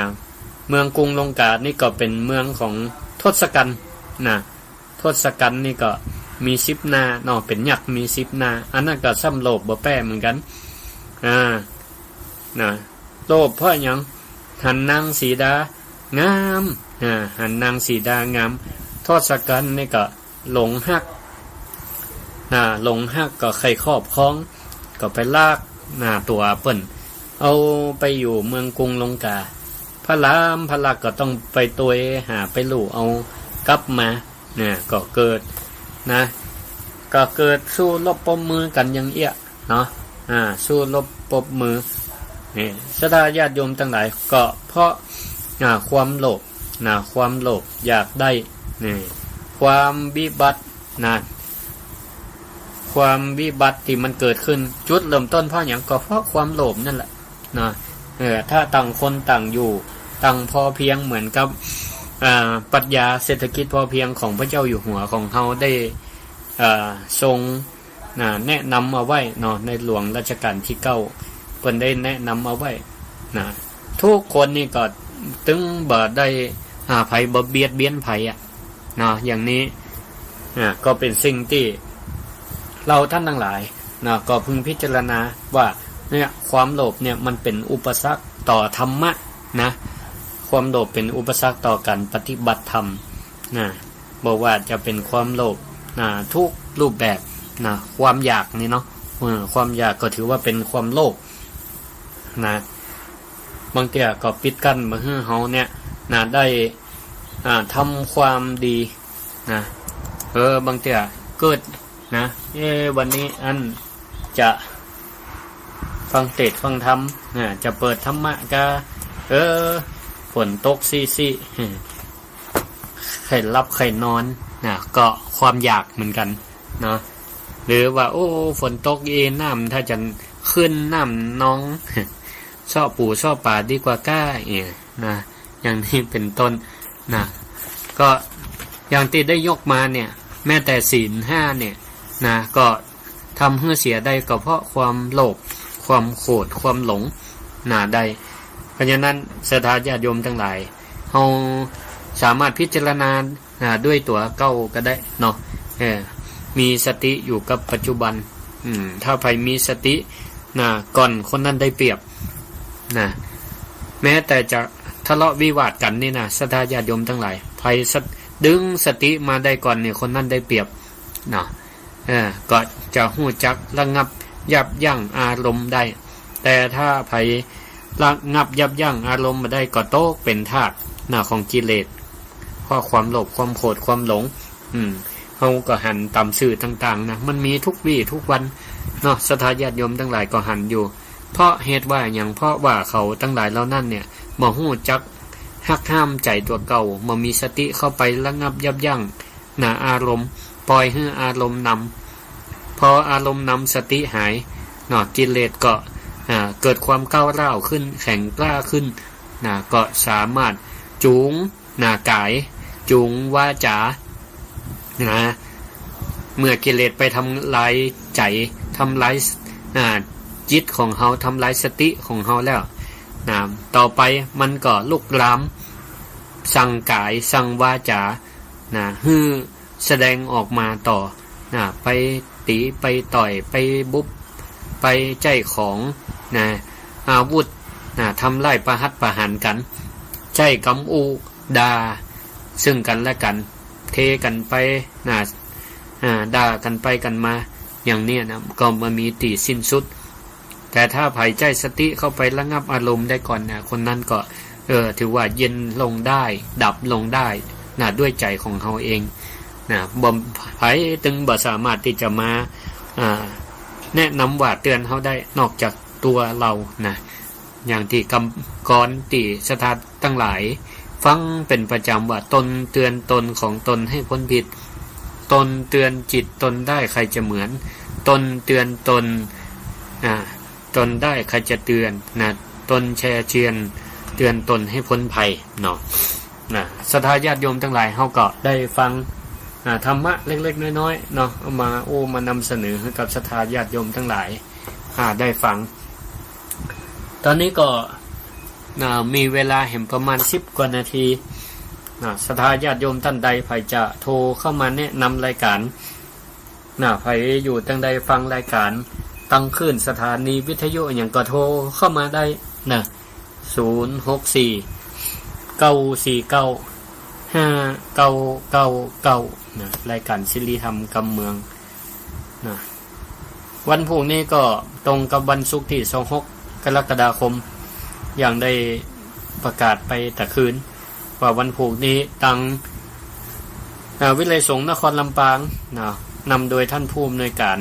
เมืองกรุงลงกานี่ก็เป๋นเมืองของทศกัณฐ์นะ ทศกัณฐ์นี่ก็มีสิบหน้าเนาะ เป๋นยักษ์มีสิบหน้า อันนั้นก็ซ้ำโลภบ่แป๊เหมือนกั๋น อ่า นะ โลภเพราะหยัง หันนางสีดางาม อ่า หันนางสีดางาม ทศกัณฐ์นี่ก็หลงฮัก นะ หลงฮักก็ใค่ครอบครอง ก็ไปลัก นะ ตั๋วเปิ้น เอาไปอยู่เมืองกรุงลงกา พระรามพระลักษมณ์ก็ต้องไปตวยหาไปลู่เอากลับมา นะ ก็เกิด นะ ก็เกิดสู้รบปรบมือกั๋นอย่างเอี้ยเนาะ อ่า สู้รบปรบมือ นี่ ศรัทธาญาติโยมตังหลาย ก็เพราะ อ่า ความโลภ นะ ความโลภอยากได้ นี่ ความวิบัติ นะ ความวิบัติตี้มันเกิดขึ้น จุดเริ่มต้นเพราะหยัง ก็เพราะความโลภนั่นแหละ นะ เออ ถ้าต่างคนต่างอยู่ ต่างพอเพียงเหมือนกับ อ่า ปรัชญาเศรษฐกิจพอเพียงของพระเจ้าอยู่หัวของเฮาได้ เอ่อ ทรง นะ แนะนำเอาไว้เนาะ ในหลวงรัชกาลตี้เก้า เปิ้นได้แนะนำเอาไว้ นะ ทุกคนนี่ก็ตึงบ่ได้ อ่า ใผบ่เบียดเบียนใผอะ เนาะ อย่างนี้ อ่า ก็เป๋นสิ่งตี้เฮาต้านตังหลาย นะ ก็พึงพิจารณาว่า เนี่ย ความโลภเนี่ยมันเป๋นอุปสรรคต่อธรรมะนะ ความโลภเป๋นอุปสรรคต่อก๋านปฏิบัติธรรมนะ บ่ว่าจะเป๋นความโลภ นะ ทุกรูปแบบ นะ ความอยากนี่เนาะ เออ ความอยากก็ถือว่าเป๋นความโลภ นะ บางเตื้อก็ปิดกั้นบ่หื้อเฮาเนี่ย นะ ได้ อ่า ทำความดี นะ เออ บางเตื้อเกิด นะ เอ๊ะ วันนี้อันจะฟังเตสน์ฟังธรรม นะ จะเปิดธรรมะกา เออ ฝนตกซี้ๆ ใค่หลับใค่นอน นะ ก็ความอยากเหมือนกั๋น เนาะ หรือว่า โอ้ ฝนตกเอ น้ำถ้าจะขึ้นน้ำนอง เซาะปูเซาะป๋าดีกว่าก้า เอ นะ อย่างนี้เป๋นต้น นะ ก็อย่างตี้ได้ยกมาเนี่ย แม้แต่ศีลห้าเนี่ย นะ ก็ทำหื้อเสียได้ก็เพราะความโลภ ความโขด ความหลง นะ ได้ เพราะฉะนั้นศรัทธาญาติโยมตังหลาย เฮาสามารถพิจารณา อ่า ด้วยตั๋วเก่าก็ได้เนาะ เออ มีสติอยู่กับปัจจุบัน อืม ถ้าใผมีสติ นะ ก่อนคนนั้นได้เปรียบ นะ แม้แต่จะทะเลาะวิวาทกั๋นนี่นะ ศรัทธาญาติโยมตังหลาย ใผสะ- ดึงสติมาได้ก่อนนี่ คนนั้นได้เปรียบ เนาะ เออ ก็จะฮู้จักระงับยับยั้งอารมณ์ได้ แต่ถ้าใผระงับยับยั้งอารมณ์บ่ได้ ก็ตกเป๋นทาส นะ ของกิเลส เพราะความโลภ ความโขด ความหลง อืม เฮาก็หันต๋ามสื่อต่างๆ นะ มันมีทุกวี้ทุกวัน เนาะ ศรัทธาญาติโยมตังหลายก็หันอยู่ เพราะเหตุว่าหยัง เพราะว่าเขาตังหลายเหล่านั้นเนี่ย บ่ฮู้จักหักห้ามใจ๋ตั๋วเก่า บ่มีสติเข้าไประงับยับยั้ง นะ อารมณ์ ปล่อยหื้ออารมณ์นำ พออารมณ์นำสติหาย เนาะ กิเลสก็ อ่า เกิดความก้าวร้าวขึ้น แข็งกล้าขึ้น นะ ก็สามารถจูง นะ ก๋าย จูงวาจา นะ เมื่อกิเลสไปทำลายใจ๋ ทำลาย อ่า จิตของเฮา ทำลายสติของเฮาแล้ว นะ ต่อไปมันก็ลุกลาม สั่งก๋าย สั่งวาจา นะ หื้อแสดงออกมาต่อ นะ ไปตี๋ ไปต่อย ไปบุบ ไปใจ๊ของ นะ อาวุธ นะ ทำร้ายประหัตประหารกั๋น ใจ๊กำอู้ด่าซึ่งกั๋นและกั๋น เทกั๋นไป นะ อ่า ด่ากั๋นไปกั๋นมา อย่างเนี้ยนะ ก็บ่มีตี้สิ้นสุด แต่ถ้าใผใจ๊สติเข้าไประงับอารมณ์ได้ก่อนนะ คนนั้นก็ เออ ถือว่าเย็นลงได้ ดับลงได้นะ ด้วยใจ๋ของเฮาเองนะ บ่ ใผตึงบ่สามารถตี้จะมา อ่า แนะนำว่าเตือนเฮาได้นอกจากตั๋วเฮานะ อย่างตี้กำ ก่อนตี้ศรัทธาตังหลายฟังเป๋นประจ๋ำว่า ตนเตือนตนของตนให้พ้นผิด ตนเตือนจิตตนได้ใครจะเหมือน ตนเตือนตน อ่า ตนได้ใครจะเตือนนะ ตนแช่เจือนเตือนตนให้พ้นภัยเนาะ นะ ศรัทธาญาติโยมตังหลาย เฮาก็ได้ฟัง อ่า ธรรมะเล็กๆ น้อยๆ เนาะ เอามาอู้มานำเสนอหื้อกับศรัทธาญาติโยมตังหลาย อ่า ได้ฟัง ต๋อนนี้ก็ อ่า มีเวลาแหมประมาณสิบกว่านาที นะ ศรัทธาญาติโยมต้านใดใผจะโทรเข้ามาแนะนำรายก๋าน นะ ใผอยู่ตังใดฟังรายก๋าน ตังคลื่นสถานีวิทยุอะหยังก็โทรเข้ามาได้นะ ศูนย์หกสี่ เก้าสี่เก้า ห้าเก้าเก้าเก้า นะ รายก๋านสิริธรรมกำเมือง นะ วันพูกนี้ก็ตรงกับวันศุกร์ตี้ซาวหก กรกฎาคม อย่างได้ประกาศไปแต่คืน ว่าวันพูกนี้ตัง อ่า วิทยาลัยสงฆ์นครลำปาง นะ นำโดยต้านผู้อำนวยก๋าน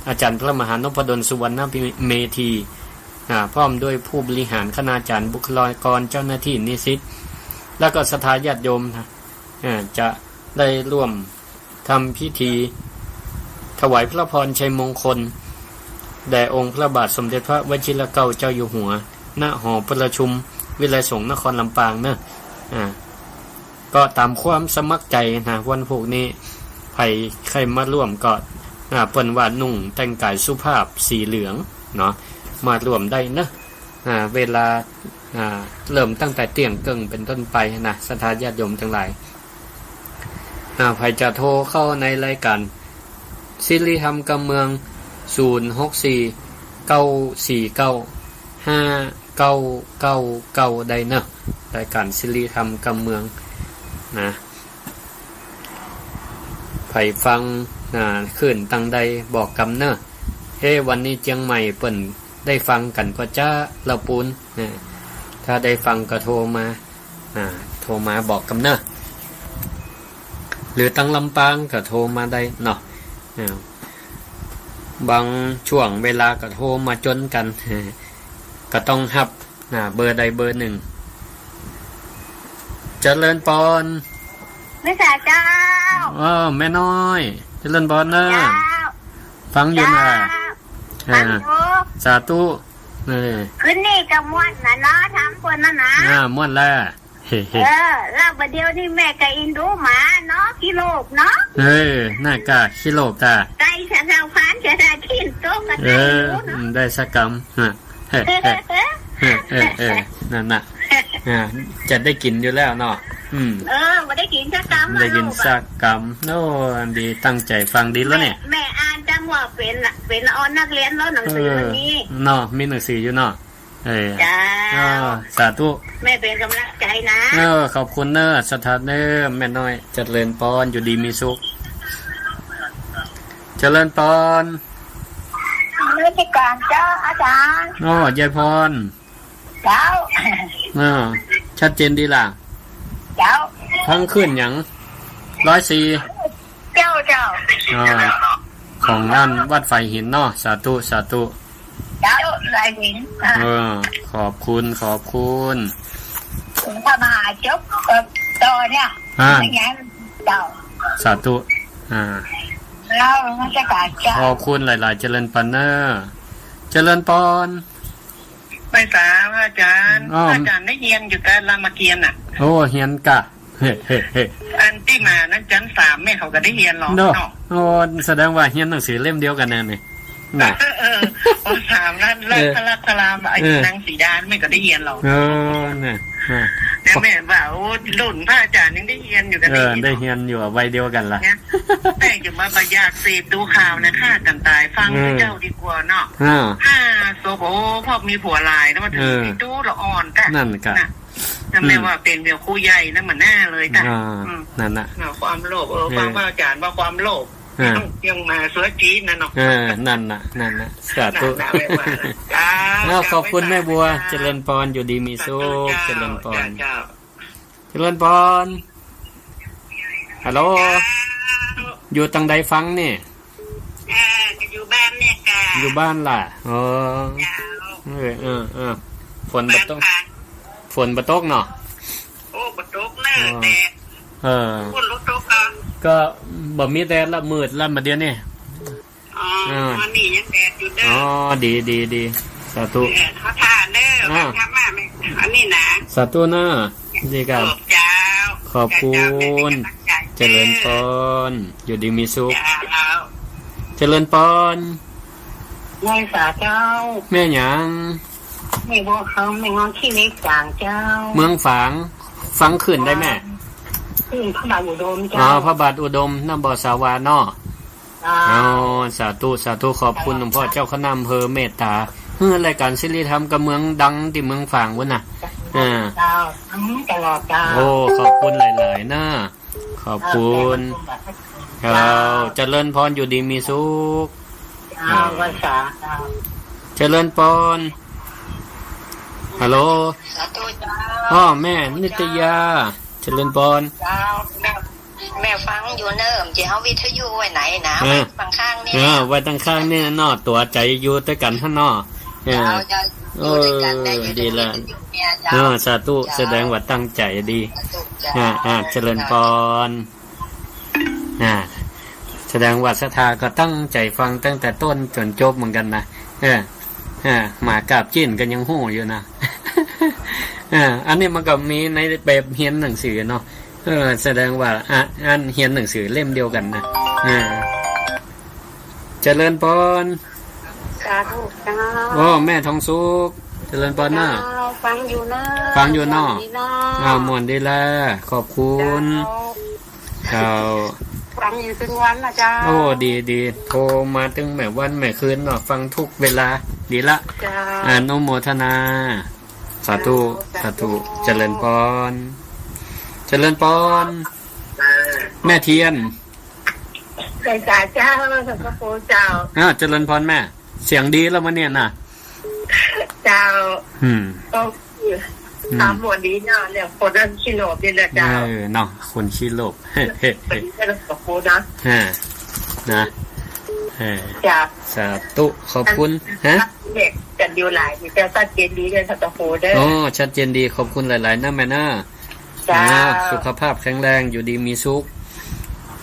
อาจ๋ารย์พระมหานพดล สุวรรณเมธี นะ พร้อมด้วยผู้บริหาร คณาจ๋ารย์ บุคลากร เจ้าหน้าตี้ นิสิต แล้วก็ศรัทธาญาติโยมนะ อ่า จะได้ร่วม ทำพิธีถวายพระพรชัยมงคล แด่องค์พระบาทสมเด็จพระวชิรเกล้าเจ้าอยู่หัว ณ หอประชุมวิทยาลัยสงฆ์นครลำปางเนอะ อ่า ก็ต๋ามความสมัครใจ๋นะ วันพูกนี้ ใผใค่มาร่วมก็ อ่า เปิ้นว่านุ่งแต่งก๋ายสุภาพสีเหลืองเนาะ มาร่วมได้เนอะ อ่า เวลา อ่า เริ่มตั้งแต่เตี้ยงเกิ่งเป๋นต้นไปนะ ศรัทธาญาติโยมตังหลาย อ่า ใผจะโทรเข้าในรายก๋านสิริธรรมกำเมือง ศูนย์หกสี่ เก้าสี่เก้า ห้าเก้าเก้าเก้า ได้เนอะ รายก๋านสิริธรรมกำเมืองนะ ใผฟัง อ่า คลื่นตังใดบอกกำเนอะ เอ๊ะ วันนี้เจียงใหม่เปิ้นได้ฟังกั๋นก่อจ๊ะ ละปูน อ่า ถ้าได้ฟังก็โทรมา อ่า โทรมาบอกกำเนอะ หรือตังลำปางก็โทรมาได้เนาะ อ่า บางช่วงเวลาก็โทรมาจ๋นกั๋น ก็ต้องฮับ อ่า เบอร์ใดเบอร์นึ่ง เจริญปอน แม่สาเจ้า เออ แม่น้อย เจริญปอนเนอะ เจ้า ฟังอยู่นะ เจ้า อ่า ฟังอยู่ สาธุ เออ คืนนี้ก็ม่วนนะเนาะ ถามเปิ้นนะนะ อ่า ม่วนแล้ว เฮ้ เออ แล้วบ่าเดี่ยวนี้แม่ก็อินดูหมาเนาะ ขี้โลภเนาะ เออ นั่นก็ขี้โลภตา ไก่สะเดาพานสะเดาทิ้นโต๊ะก็ เออ ได้อยู่เนาะ อืม ได้สักกำ ฮะ เฮ้ เฮ้ เฮ้ เฮ้ เฮ้ นั่นน่ะ อ่า จะได้กิ๋นอยู่แล้วเนาะ อืม เออ บ่ได้กิ๋นสักกำ ได้กิ๋นสักกำ โอ้ ดี ตั้งใจ๋ฟังดีแล้วเนี่ย แม่ แม่อ่านจังว่าเป๋น เป๋นออนนักเรียนแล้วหนังสือ เออ มันมี เนาะ มีหนังสืออยู่เนาะ เออ เจ้า เออ สาธุ แม่เป๋นก๋ำลังใจ๋นะ เออ ขอบคุณเนอะ ศรัทธาเนอะ แม่น้อย เจริญปอน อยู่ดีมีสุข เจริญปอน นมัสก๋านเจ้าอาจ๋ารย์ อ้อ ยายปอน เจ้า เออ ชัดเจนดีล่ะ เจ้า ฟังคลื่นหยัง ร้อยสี่ เจ้า เจ้า อ่า ของนั่นวัดฝายหินเนาะ สาธุ สาธุ เจ้า ฝายหิน อ่า เออ ขอบคุณ ขอบคุณ ถึงพระมหาจบก็ต่อเนี่ย อ่า ไม่งั้นเจ้า สาธุ อ่า แล้วนมัสก๋านเจ้า ขอบคุณหลายๆ เจริญปอนเนอะ เจริญปอน ไปสาพระอาจ๋ารย์ อ้อ พระอาจ๋ารย์ได้เฮียนอยู่แต่รามเกียรติ์น่ะ โอ้ เฮียนกะ อันตี้มานั้นจั๊นสามแม่เขาก็ได้เฮียนลอเนาะ เนาะ โอ้ แสดงว่าเฮียนหนังสือเล่มเดียวกั๋นแน่นี่ น่ะ เออ เออ ป.สาม นั้น เออ เลิกทะลักทะลาม ไอ้ เออ หนังสีดานแม่ก็ได้เฮียนลอ เออ น่ะ น่ะ แล้วแม่ว่า โอ้ รุ่นพระอาจารย์ยังได้เฮียนอยู่กั๋น เออ นี่ ได้เฮียนอยู่วัยเดียวกั๋นละ เนี่ย แม่จะมาบ่อยากเสพดูข่าวนะ ฆ่ากั๋นต๋าย ฟัง เออ เจ้าดีกว่าเนาะ เออ ห้าศพ โอ้ พ่อมีผัวหลายนะ มาถึง เออ ตี้ตู้ละอ่อนกะ นั่นกะ น่ะ ถ้าแม่ อืม ว่าเป๋นเดี๋ยวครูใหญ่นะ มันแน่เลยกะ อ่า อืม นั่นน่ะ เนาะ ความโลภ เออ เออ ฟังพระอาจารย์ว่าความโลภ อ่า ยังมาเสื้อจี๊ดนะเนาะ เออ นั่นน่ะ นั่นน่ะ สาธุ นั่นน่ะ แม่ว่านะ จ้า อ้าว ขอบคุณแม่บัว เจริญปอน อยู่ดีมีสุข สาธุเจ้า เจริญปอน เจ้า เจ้า เจริญปอน ฮัลโหล เจ้า อยู่ตังใดฟังนี่ เออ ก็อยู่บ้านเนี่ยกะ อยู่บ้านล่ะ อ๋อ เจ้า เออ เออ เออ ฝนบ่ตก บ้านพัก ฝนบ่ตกเนาะ โอ้ บ่ตกเนาะ อ๋อ แดด เออ ฝนบ่ตกเหรอ ก็บ่มีแดดละ มืดละมาเดี๋ยวนี้ อ๋อ อ่า อันนี้ยังแดดอยู่เด้อ อ๋อ ดี ดี ดี สาธุ เออ เขาทานเด้อ อ่า ทำมาแม่ อันนี้นะ สาธุนะ ดีครับ ขอบเจ้า ขอบคุณ เจ้า เจ้า เป็นกำลังใจ เจริญปอน อยู่ดีมีสุข เจ้า เจริญปอน ไหว้สาเจ้า แม่หยัง แม่บัวคำ แม่งอนขี้เหล็กฝางเจ้า เมืองฝาง ฟังขึ้นได้แม่ ขึ้นพระบาทอุดมเจ้า อ๋อ พระบาทอุดม น้ำบ่อสาวาเนาะ เจ้า อ๋อ สาธุ สาธุ ขอบคุณหลวงพ่อเจ้าคณะอำเภอเมตตา เออ รายการสิริธรรมกับเมืองดังตี้เมืองฝางพุ้นน่ะ อ่า เจ้า อืม ตลอดเจ้า โอ้ ขอบคุณหลายๆ นะ ขอบคุณ เจ้า เจ้า เจริญพร อยู่ดีมีสุข เจ้า อ่า ไหว้สาเจ้า เจริญปอน ฮัลโหล สาธุเจ้า อ้อ แม่นิตยา เจริญปอน เจ้า แม่ แม่ฟังอยู่เนิ่ม จะเอาวิทยุไว้ไหนนะ เออ ไว้ตังข้างนี่ เออ ไว้ตังข้างนี่เนาะ ตั๋วใจ๋อยู่ตวยกั๋นหั้นเนาะ เออ เจ้า เจ้า อยู่ตวยกั๋นได้ เออ อยู่ ดีละ วิทยุเนี่ยเจ้า เออ สาธุ เจ้า แสดงว่าตั้งใจ๋ดี สาธุเจ้า อ่า อ่า เจริญปอน อ่า แสดงว่าศรัทธาก็ตั้งใจ๋ฟังตั้งแต่ต้นจ๋นจบเหมือนกั๋นนะ เออ อ่า หมากราบจิ๊นก็ยังฮู้อยู่นะ อ่า อันนี้มันก็มีในแบบเฮียนหนังสือเนาะ เออ แสดงว่า อ่ะ อันเฮียนหนังสือเล่มเดียวกั๋นนะ อ่า เจริญปอน สาธุเจ้า โอ้ แม่ทองสุข เจริญปอนนะ เจ้า ฟังอยู่นะ ฟังอยู่เนาะ ม่วนดีเนาะ อ่า ม่วนดีแล ขอบคุณ เจ้า เจ้า ฟังอยู่ตึงวันนะเจ้า โอ้ ดี ดี โทรมาตึงแม่วันแม่คืนเนาะ ฟังทุกเวลา ดีละ เจ้า อนุโมทนา สาธุ สาธุ สาธุ เจริญปอน เจริญปอน แม่เทียน ไหว้สาเจ้า สาธุเจ้า อ่า เจริญปอนแม่ เสียงดีแล้วมื้อนี้นะ เจ้า อืม ก็ อืม ถามหมวดนี้เนาะ เนี่ย คนนั้นขี้โลภเนี่ยนะเจ้า เออ เนาะ คนขี้โลภ เป็นเรื่องของกูนะ อ่า นะ เออ จ้า สาธุ ขอบคุณ ฮะ เด็กกันอยู่หลาย แต่ชัดเจนดีเลย สาธุเด้อ อ๋อ ชัดเจนดี ขอบคุณหลายๆ นะแม่นะ เจ้า อ่า สุขภาพแข็งแรง อยู่ดีมีสุข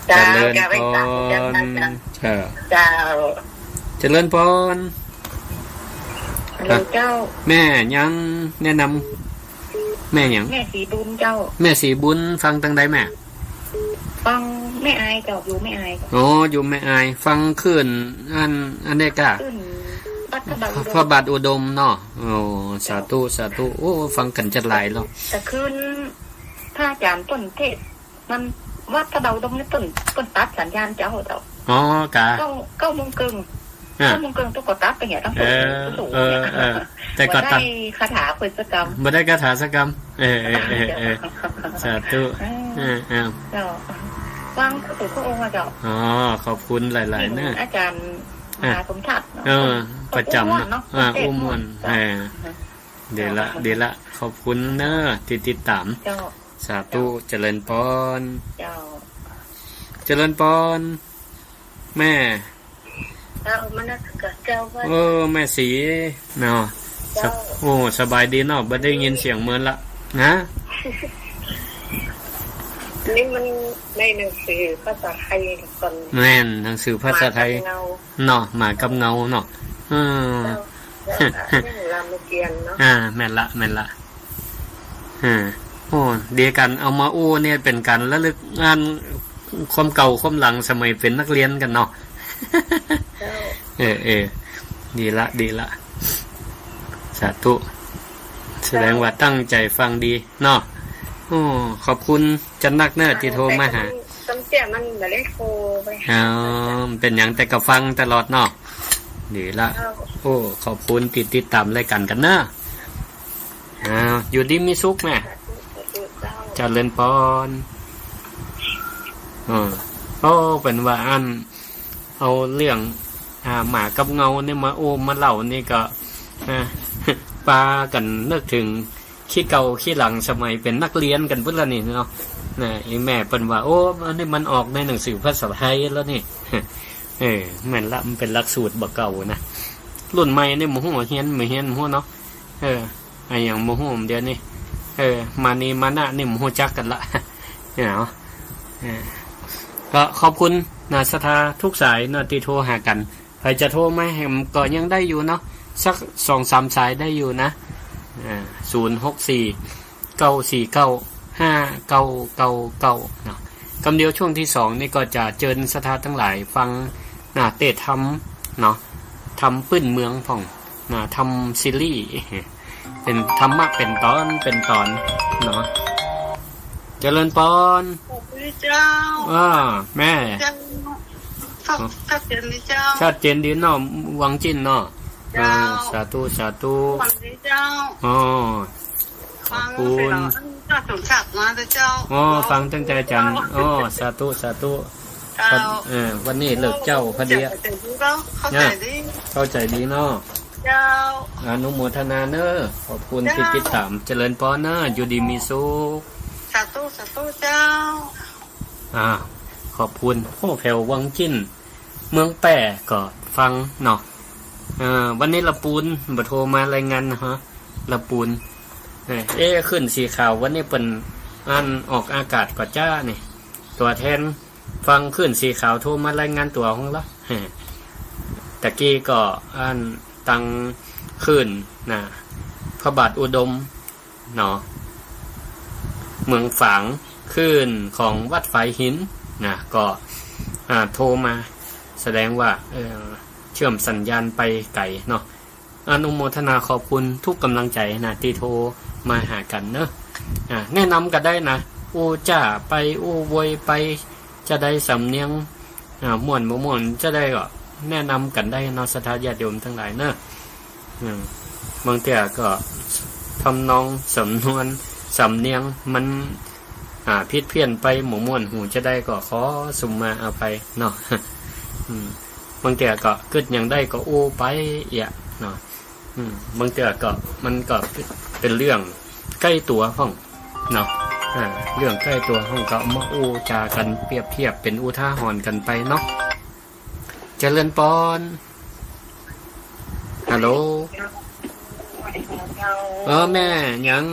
เจ้า เจริญปอน เจ้า เจ้า เจ้า เจริญปอน ฮัลโหลเจ้า แม่หยังแนะนำ แม่หยัง แม่ศรีบุญเจ้า แม่ศรีบุญ ฟังตังใดแม่ ฟังแม่อายเจ้า อยู่แม่อายเจ้า อ๋อ อยู่แม่อาย ฟังคลื่น อัน อันนี้กะ คลื่นวัดพระบาทอุดม พระบาทอุดมเนาะ โอ้ สาธุ สาธุ โอ้ ฟังกั๋นจะหลายแล้ว แต่คืนพระอาจารย์เปิ้นเทศน์ มันวัดพระบาทอุดมนี่เปิ้น เปิ้นตัดสัญญาณเจ้า เจ้า อ๋อ กะ เก้า เก้าโมงเกิ่ง อ่ะ เก้าโมงเกิ่งตุ๊กก็ตัดไปเนี่ย ตั้ง เออ เออ เออ แต่ก็ตัด บ่ได้คาถาเปิ้นสักกำ บ่ได้คาถาสักกำ เออ เออ เออ เออ สาธุ เออ เออ เออ เจ้า ฟังพระสงฆ์พระองค์อะเจ้า อ๋อ ขอบคุณหลายๆ เนาะ อาจารย์ อ่ะ มหาสมศักดิ์เนาะ เออ ประจำเนาะ เนาะ อ่า เทศน์ อู้ม่วน ม่วน เจ้า เออ ดีละ เจ้า ดีละ ขอบคุณเนาะ ตี้ติดต๋าม เจ้า สาธุ เจ้า เจริญปอน เจ้า เจริญปอน แม่ เจ้า มนมัสก๋ารเจ้า ว่า เออ แม่ศรีเนาะ เจ้า สะ- โอ้ สบายดีเนาะ บ่ได้ยินเสียงเมินละ ฮะ นี่มันในหนังสือภาษาไทยก่อน แม่น หนังสือภาษาไทย หมากับเงา เนาะ หมากับเงาเนาะ เออ เจ้า เจ้า เรื่องรามเกียรติ์เนาะ อ่า แม่นละ แม่นละ อ่า โอ้ ดีกั๋น เอามาอู้เนี่ยเป๋นก๋านระลึกอันความเก่าความหลังสมัยเป๋นนักเรียนกั๋นเนาะ เจ้า เออ เออ ดีละ ดีละ สาธุ แสดงว่าตั้งใจ๋ฟังดีเนาะ โอ้ ขอบคุณจัดนักเน้อตี้โทรมาหา ซ้ำเตี้ยมันบ่ได้โทรไปหา อ๋อ เป๋นหยังแต่ก็ฟังตลอดเนาะ ดีละ เจ้า โอ้ ขอบคุณตี้ติดต๋ามรายก๋านกั๋นเน้อ อ้าว อยู่ดีมีสุขแม่ เจริญปอน อ่า โอ้ เป๋นว่าอัน เอาเรื่อง อ่า หมากับเงาเนี่ยมาอู้มาเล่านี่ก็ อ่า ปากั๋นนึกเถิงขี้เก่าขี้หลังสมัยเป๋นนักเรียนกั๋นปุ้นละนี่เนาะ นะ อีแม่เปิ้นว่า โอ้ อันนี้มันออกในหนังสือภาษาไทยแล้วนี่ เออ แม่นละ มันเป๋นหลักสูตรบ่าเก่านะ รุ่นใหม่นี่บ่ฮู้เฮียนบ่เฮียนบ่ฮู้เนาะ เออ อะหยังบ่ฮู้เดี๋ยวนี้ เออ มานีมานะนี่บ่ฮู้จักกั๋นละ เนาะ เออ ก็ขอบคุณนะ ศรัทธาทุกสายเนาะ ตี้โทรหากั๋น ใผจะโทรมาแหมก็ยังได้อยู่เนาะ สักสองสามสายได้อยู่นะ อ่า ศูนย์หกสี่ เก้าสี่เก้า ห้าเก้าเก้าเก้า เนาะ กำเดียวช่วงตี้สองนี่ก็จะเจิญศรัทธาตังหลายฟัง นะ เตศน์ธรรมเนาะ ธรรมปื้นเมืองพ่อง นะ ธรรมซีรีส์ เป๋นธรรมะเป๋นต๋อน เป๋นต๋อนเนาะ เจริญปอน สวัสดีเจ้า อ่า แม่ เจ้า ชัด ชัดเจนดีเจ้า ชัดเจนดีเนาะ วังจิ้นเนาะ เจ้า เออ สาธุ สาธุ สวัสดีเจ้า อ๋อ ฟัง ขอบคุณ เสร็จแล้ว เจ้าสมศักดิ์มาเถอะเจ้า อ๋อ ฟังตั้งแต่อาจ๋ารย์ อ๋อ สาธุ สาธุ เจ้า เออ วันนี้เลิกเจ๊าพอดีอะ เข้าใจ๋ดีเนาะ เข้าใจ๋ดี เข้าใจ๋ดีเนาะ เจ้า อนุโมทนาเน้อ ขอบคุณ เจ้า ตี้ติดต๋าม เจริญปอนเน้อ อยู่ดีมีสุข สาธุ สาธุเจ้า อ่า ขอบคุณ โอ้ แถววังจิ้น เมืองแป้ก็ฟังเนาะ เออ วันนี้ละปูนบ่โทรมารายงานนะฮะ ละปูน เออ เอ๊ะ คลื่นสีขาววันนี้เปิ้นอันออกอากาศก่อจ๊ะนี่ ตั๋วแทนฟังคลื่นสีขาวโทรมารายงานตั๋วห้องละ ตะกี้ก็อันตังคลื่นนะ พระบาทอุดม เนาะ เมืองฝาง คลื่นของวัดฝายหินนะ ก็ อ่า โทรมา แสดงว่า เอ่อ เชื่อมสัญญาณไปไก๋เนาะ อนุโมทนาขอบคุณทุกก๋ำลังใจ๋นะ ตี้โทรมาหากั๋นเนาะ อ่า แนะนำกั๋นได้นะ อู้จ๊าไป อู้โวยไป จะได้สำเนียง อ่า ม่วนบ่ม่วนจะได้ก็แนะนำกั๋นได้เนาะ ศรัทธาญาติโยมตังหลายเนาะ อืม บางเตื้อก็ทำนองสำนวนสำเนียงมัน อ่า ผิดเพี้ยนไปบ่ม่วนหูจะได้ก็ขอสุมาอภัยเนาะ อืม บางเตื้อก็กึ๊ดหยังได้ก็อู้ไปเอี้ยเนาะ อืม บางเตื้อก็มันก็เป๋นเรื่องใก้ตั๋วพ่องเนาะ อ่า เรื่องใก้ตั๋วพ่องก็เอามาอู้จ๋ากั๋นเปรียบเทียบเป๋นอุทาหรณ์กั๋นไปเนาะ เจริญปอน ฮัลโหล เออ แม่ หยัง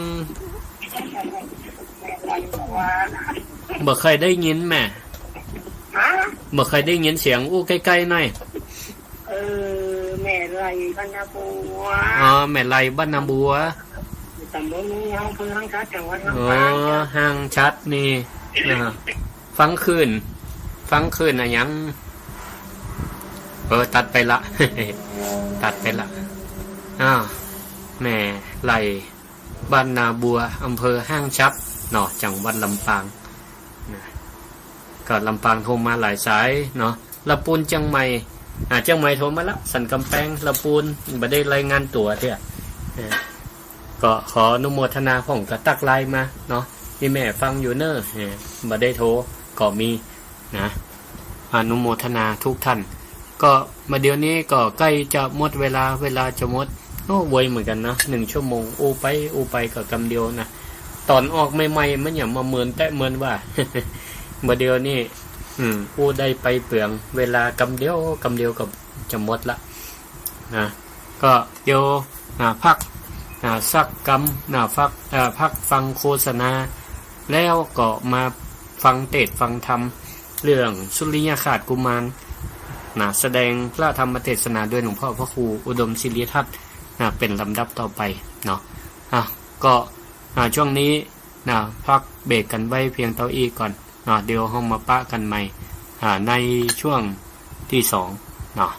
บ่ค่อยได้ยินแม่ ฮะ บ่ค่อยได้ยินเสียง อู้ใก้ๆ หน่อย เออ แม่ไล่บ้านนาบัว อ๋อ แม่ไล่บ้านนาบัว ต๋ำบลห้างเพิงห้างชัด จังหวัดลำปาง อ๋อ ห้างชัดนี่ อ่า ฟังคลื่น ฟังคลื่นอะหยัง เออ ตัดไปละ ตัดไปละ อ้าว แม่ไล่บ้านนาบัว อำเภอห้างชัดเนาะ จังหวัดลำปาง นะ ก็ลำปางโทรมาหลายสายเนาะ ละปูนเจียงใหม่ อ่า เจียงใหม่โทรมาละ สันกำแปง ละปูน บ่ได้รายงานตั๋วเตื้อ เออ ก็ขออนุโมทนาพ่องก็ตักไลน์มาเนาะ ตี้แม่ฟังอยู่เน้อ เออ บ่ได้โทรก็มีนะ อนุโมทนาทุกท่าน ก็มาเดี๋ยวนี้ก็ใก้จะหมดเวลา เวลาจะหมด โอ้ ไวเหมือนกั๋นนะ นึ่งชั่วโมง อู้ไป อู้ไปก็กำเดียวนะ ต๋อนออกใหม่ๆ มันหยังมาเมินแต๊เมินว่า บ่าเดี๋ยวนี้ อืม อู้ได้ไปเปือง เวลากำเดียว กำเดียวก็จะหมดละ นะ ก็เดี๋ยว อ่า พัก อ่า สักกำ อ่า พัก อ่า พักฟังโฆษณา แล้วก็มาฟังเตสน์ฟังธรรม เรื่องสุริยคราชกุมาร นะ แสดงพระธรรมเทศนาโดยหลวงพ่อพระครูอุดมศิริทัศน์ นะ เป๋นลำดับต่อไปเนาะ อ่ะ ก็ อ่า ช่วงนี้ นะ พักเบรกกั๋นไว้เพียงเต้าอี้ก่อนเนาะ เดี๋ยวเฮามาปะกั๋นใหม่ อ่า ในช่วงตี้สองเนาะ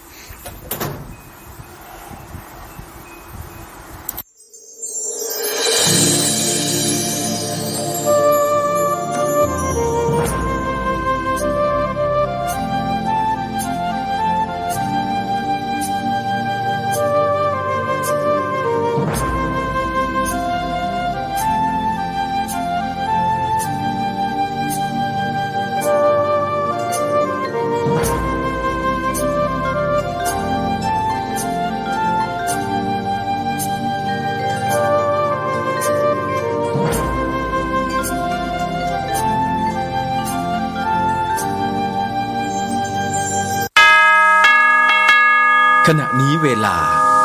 ขณะนี้เวลา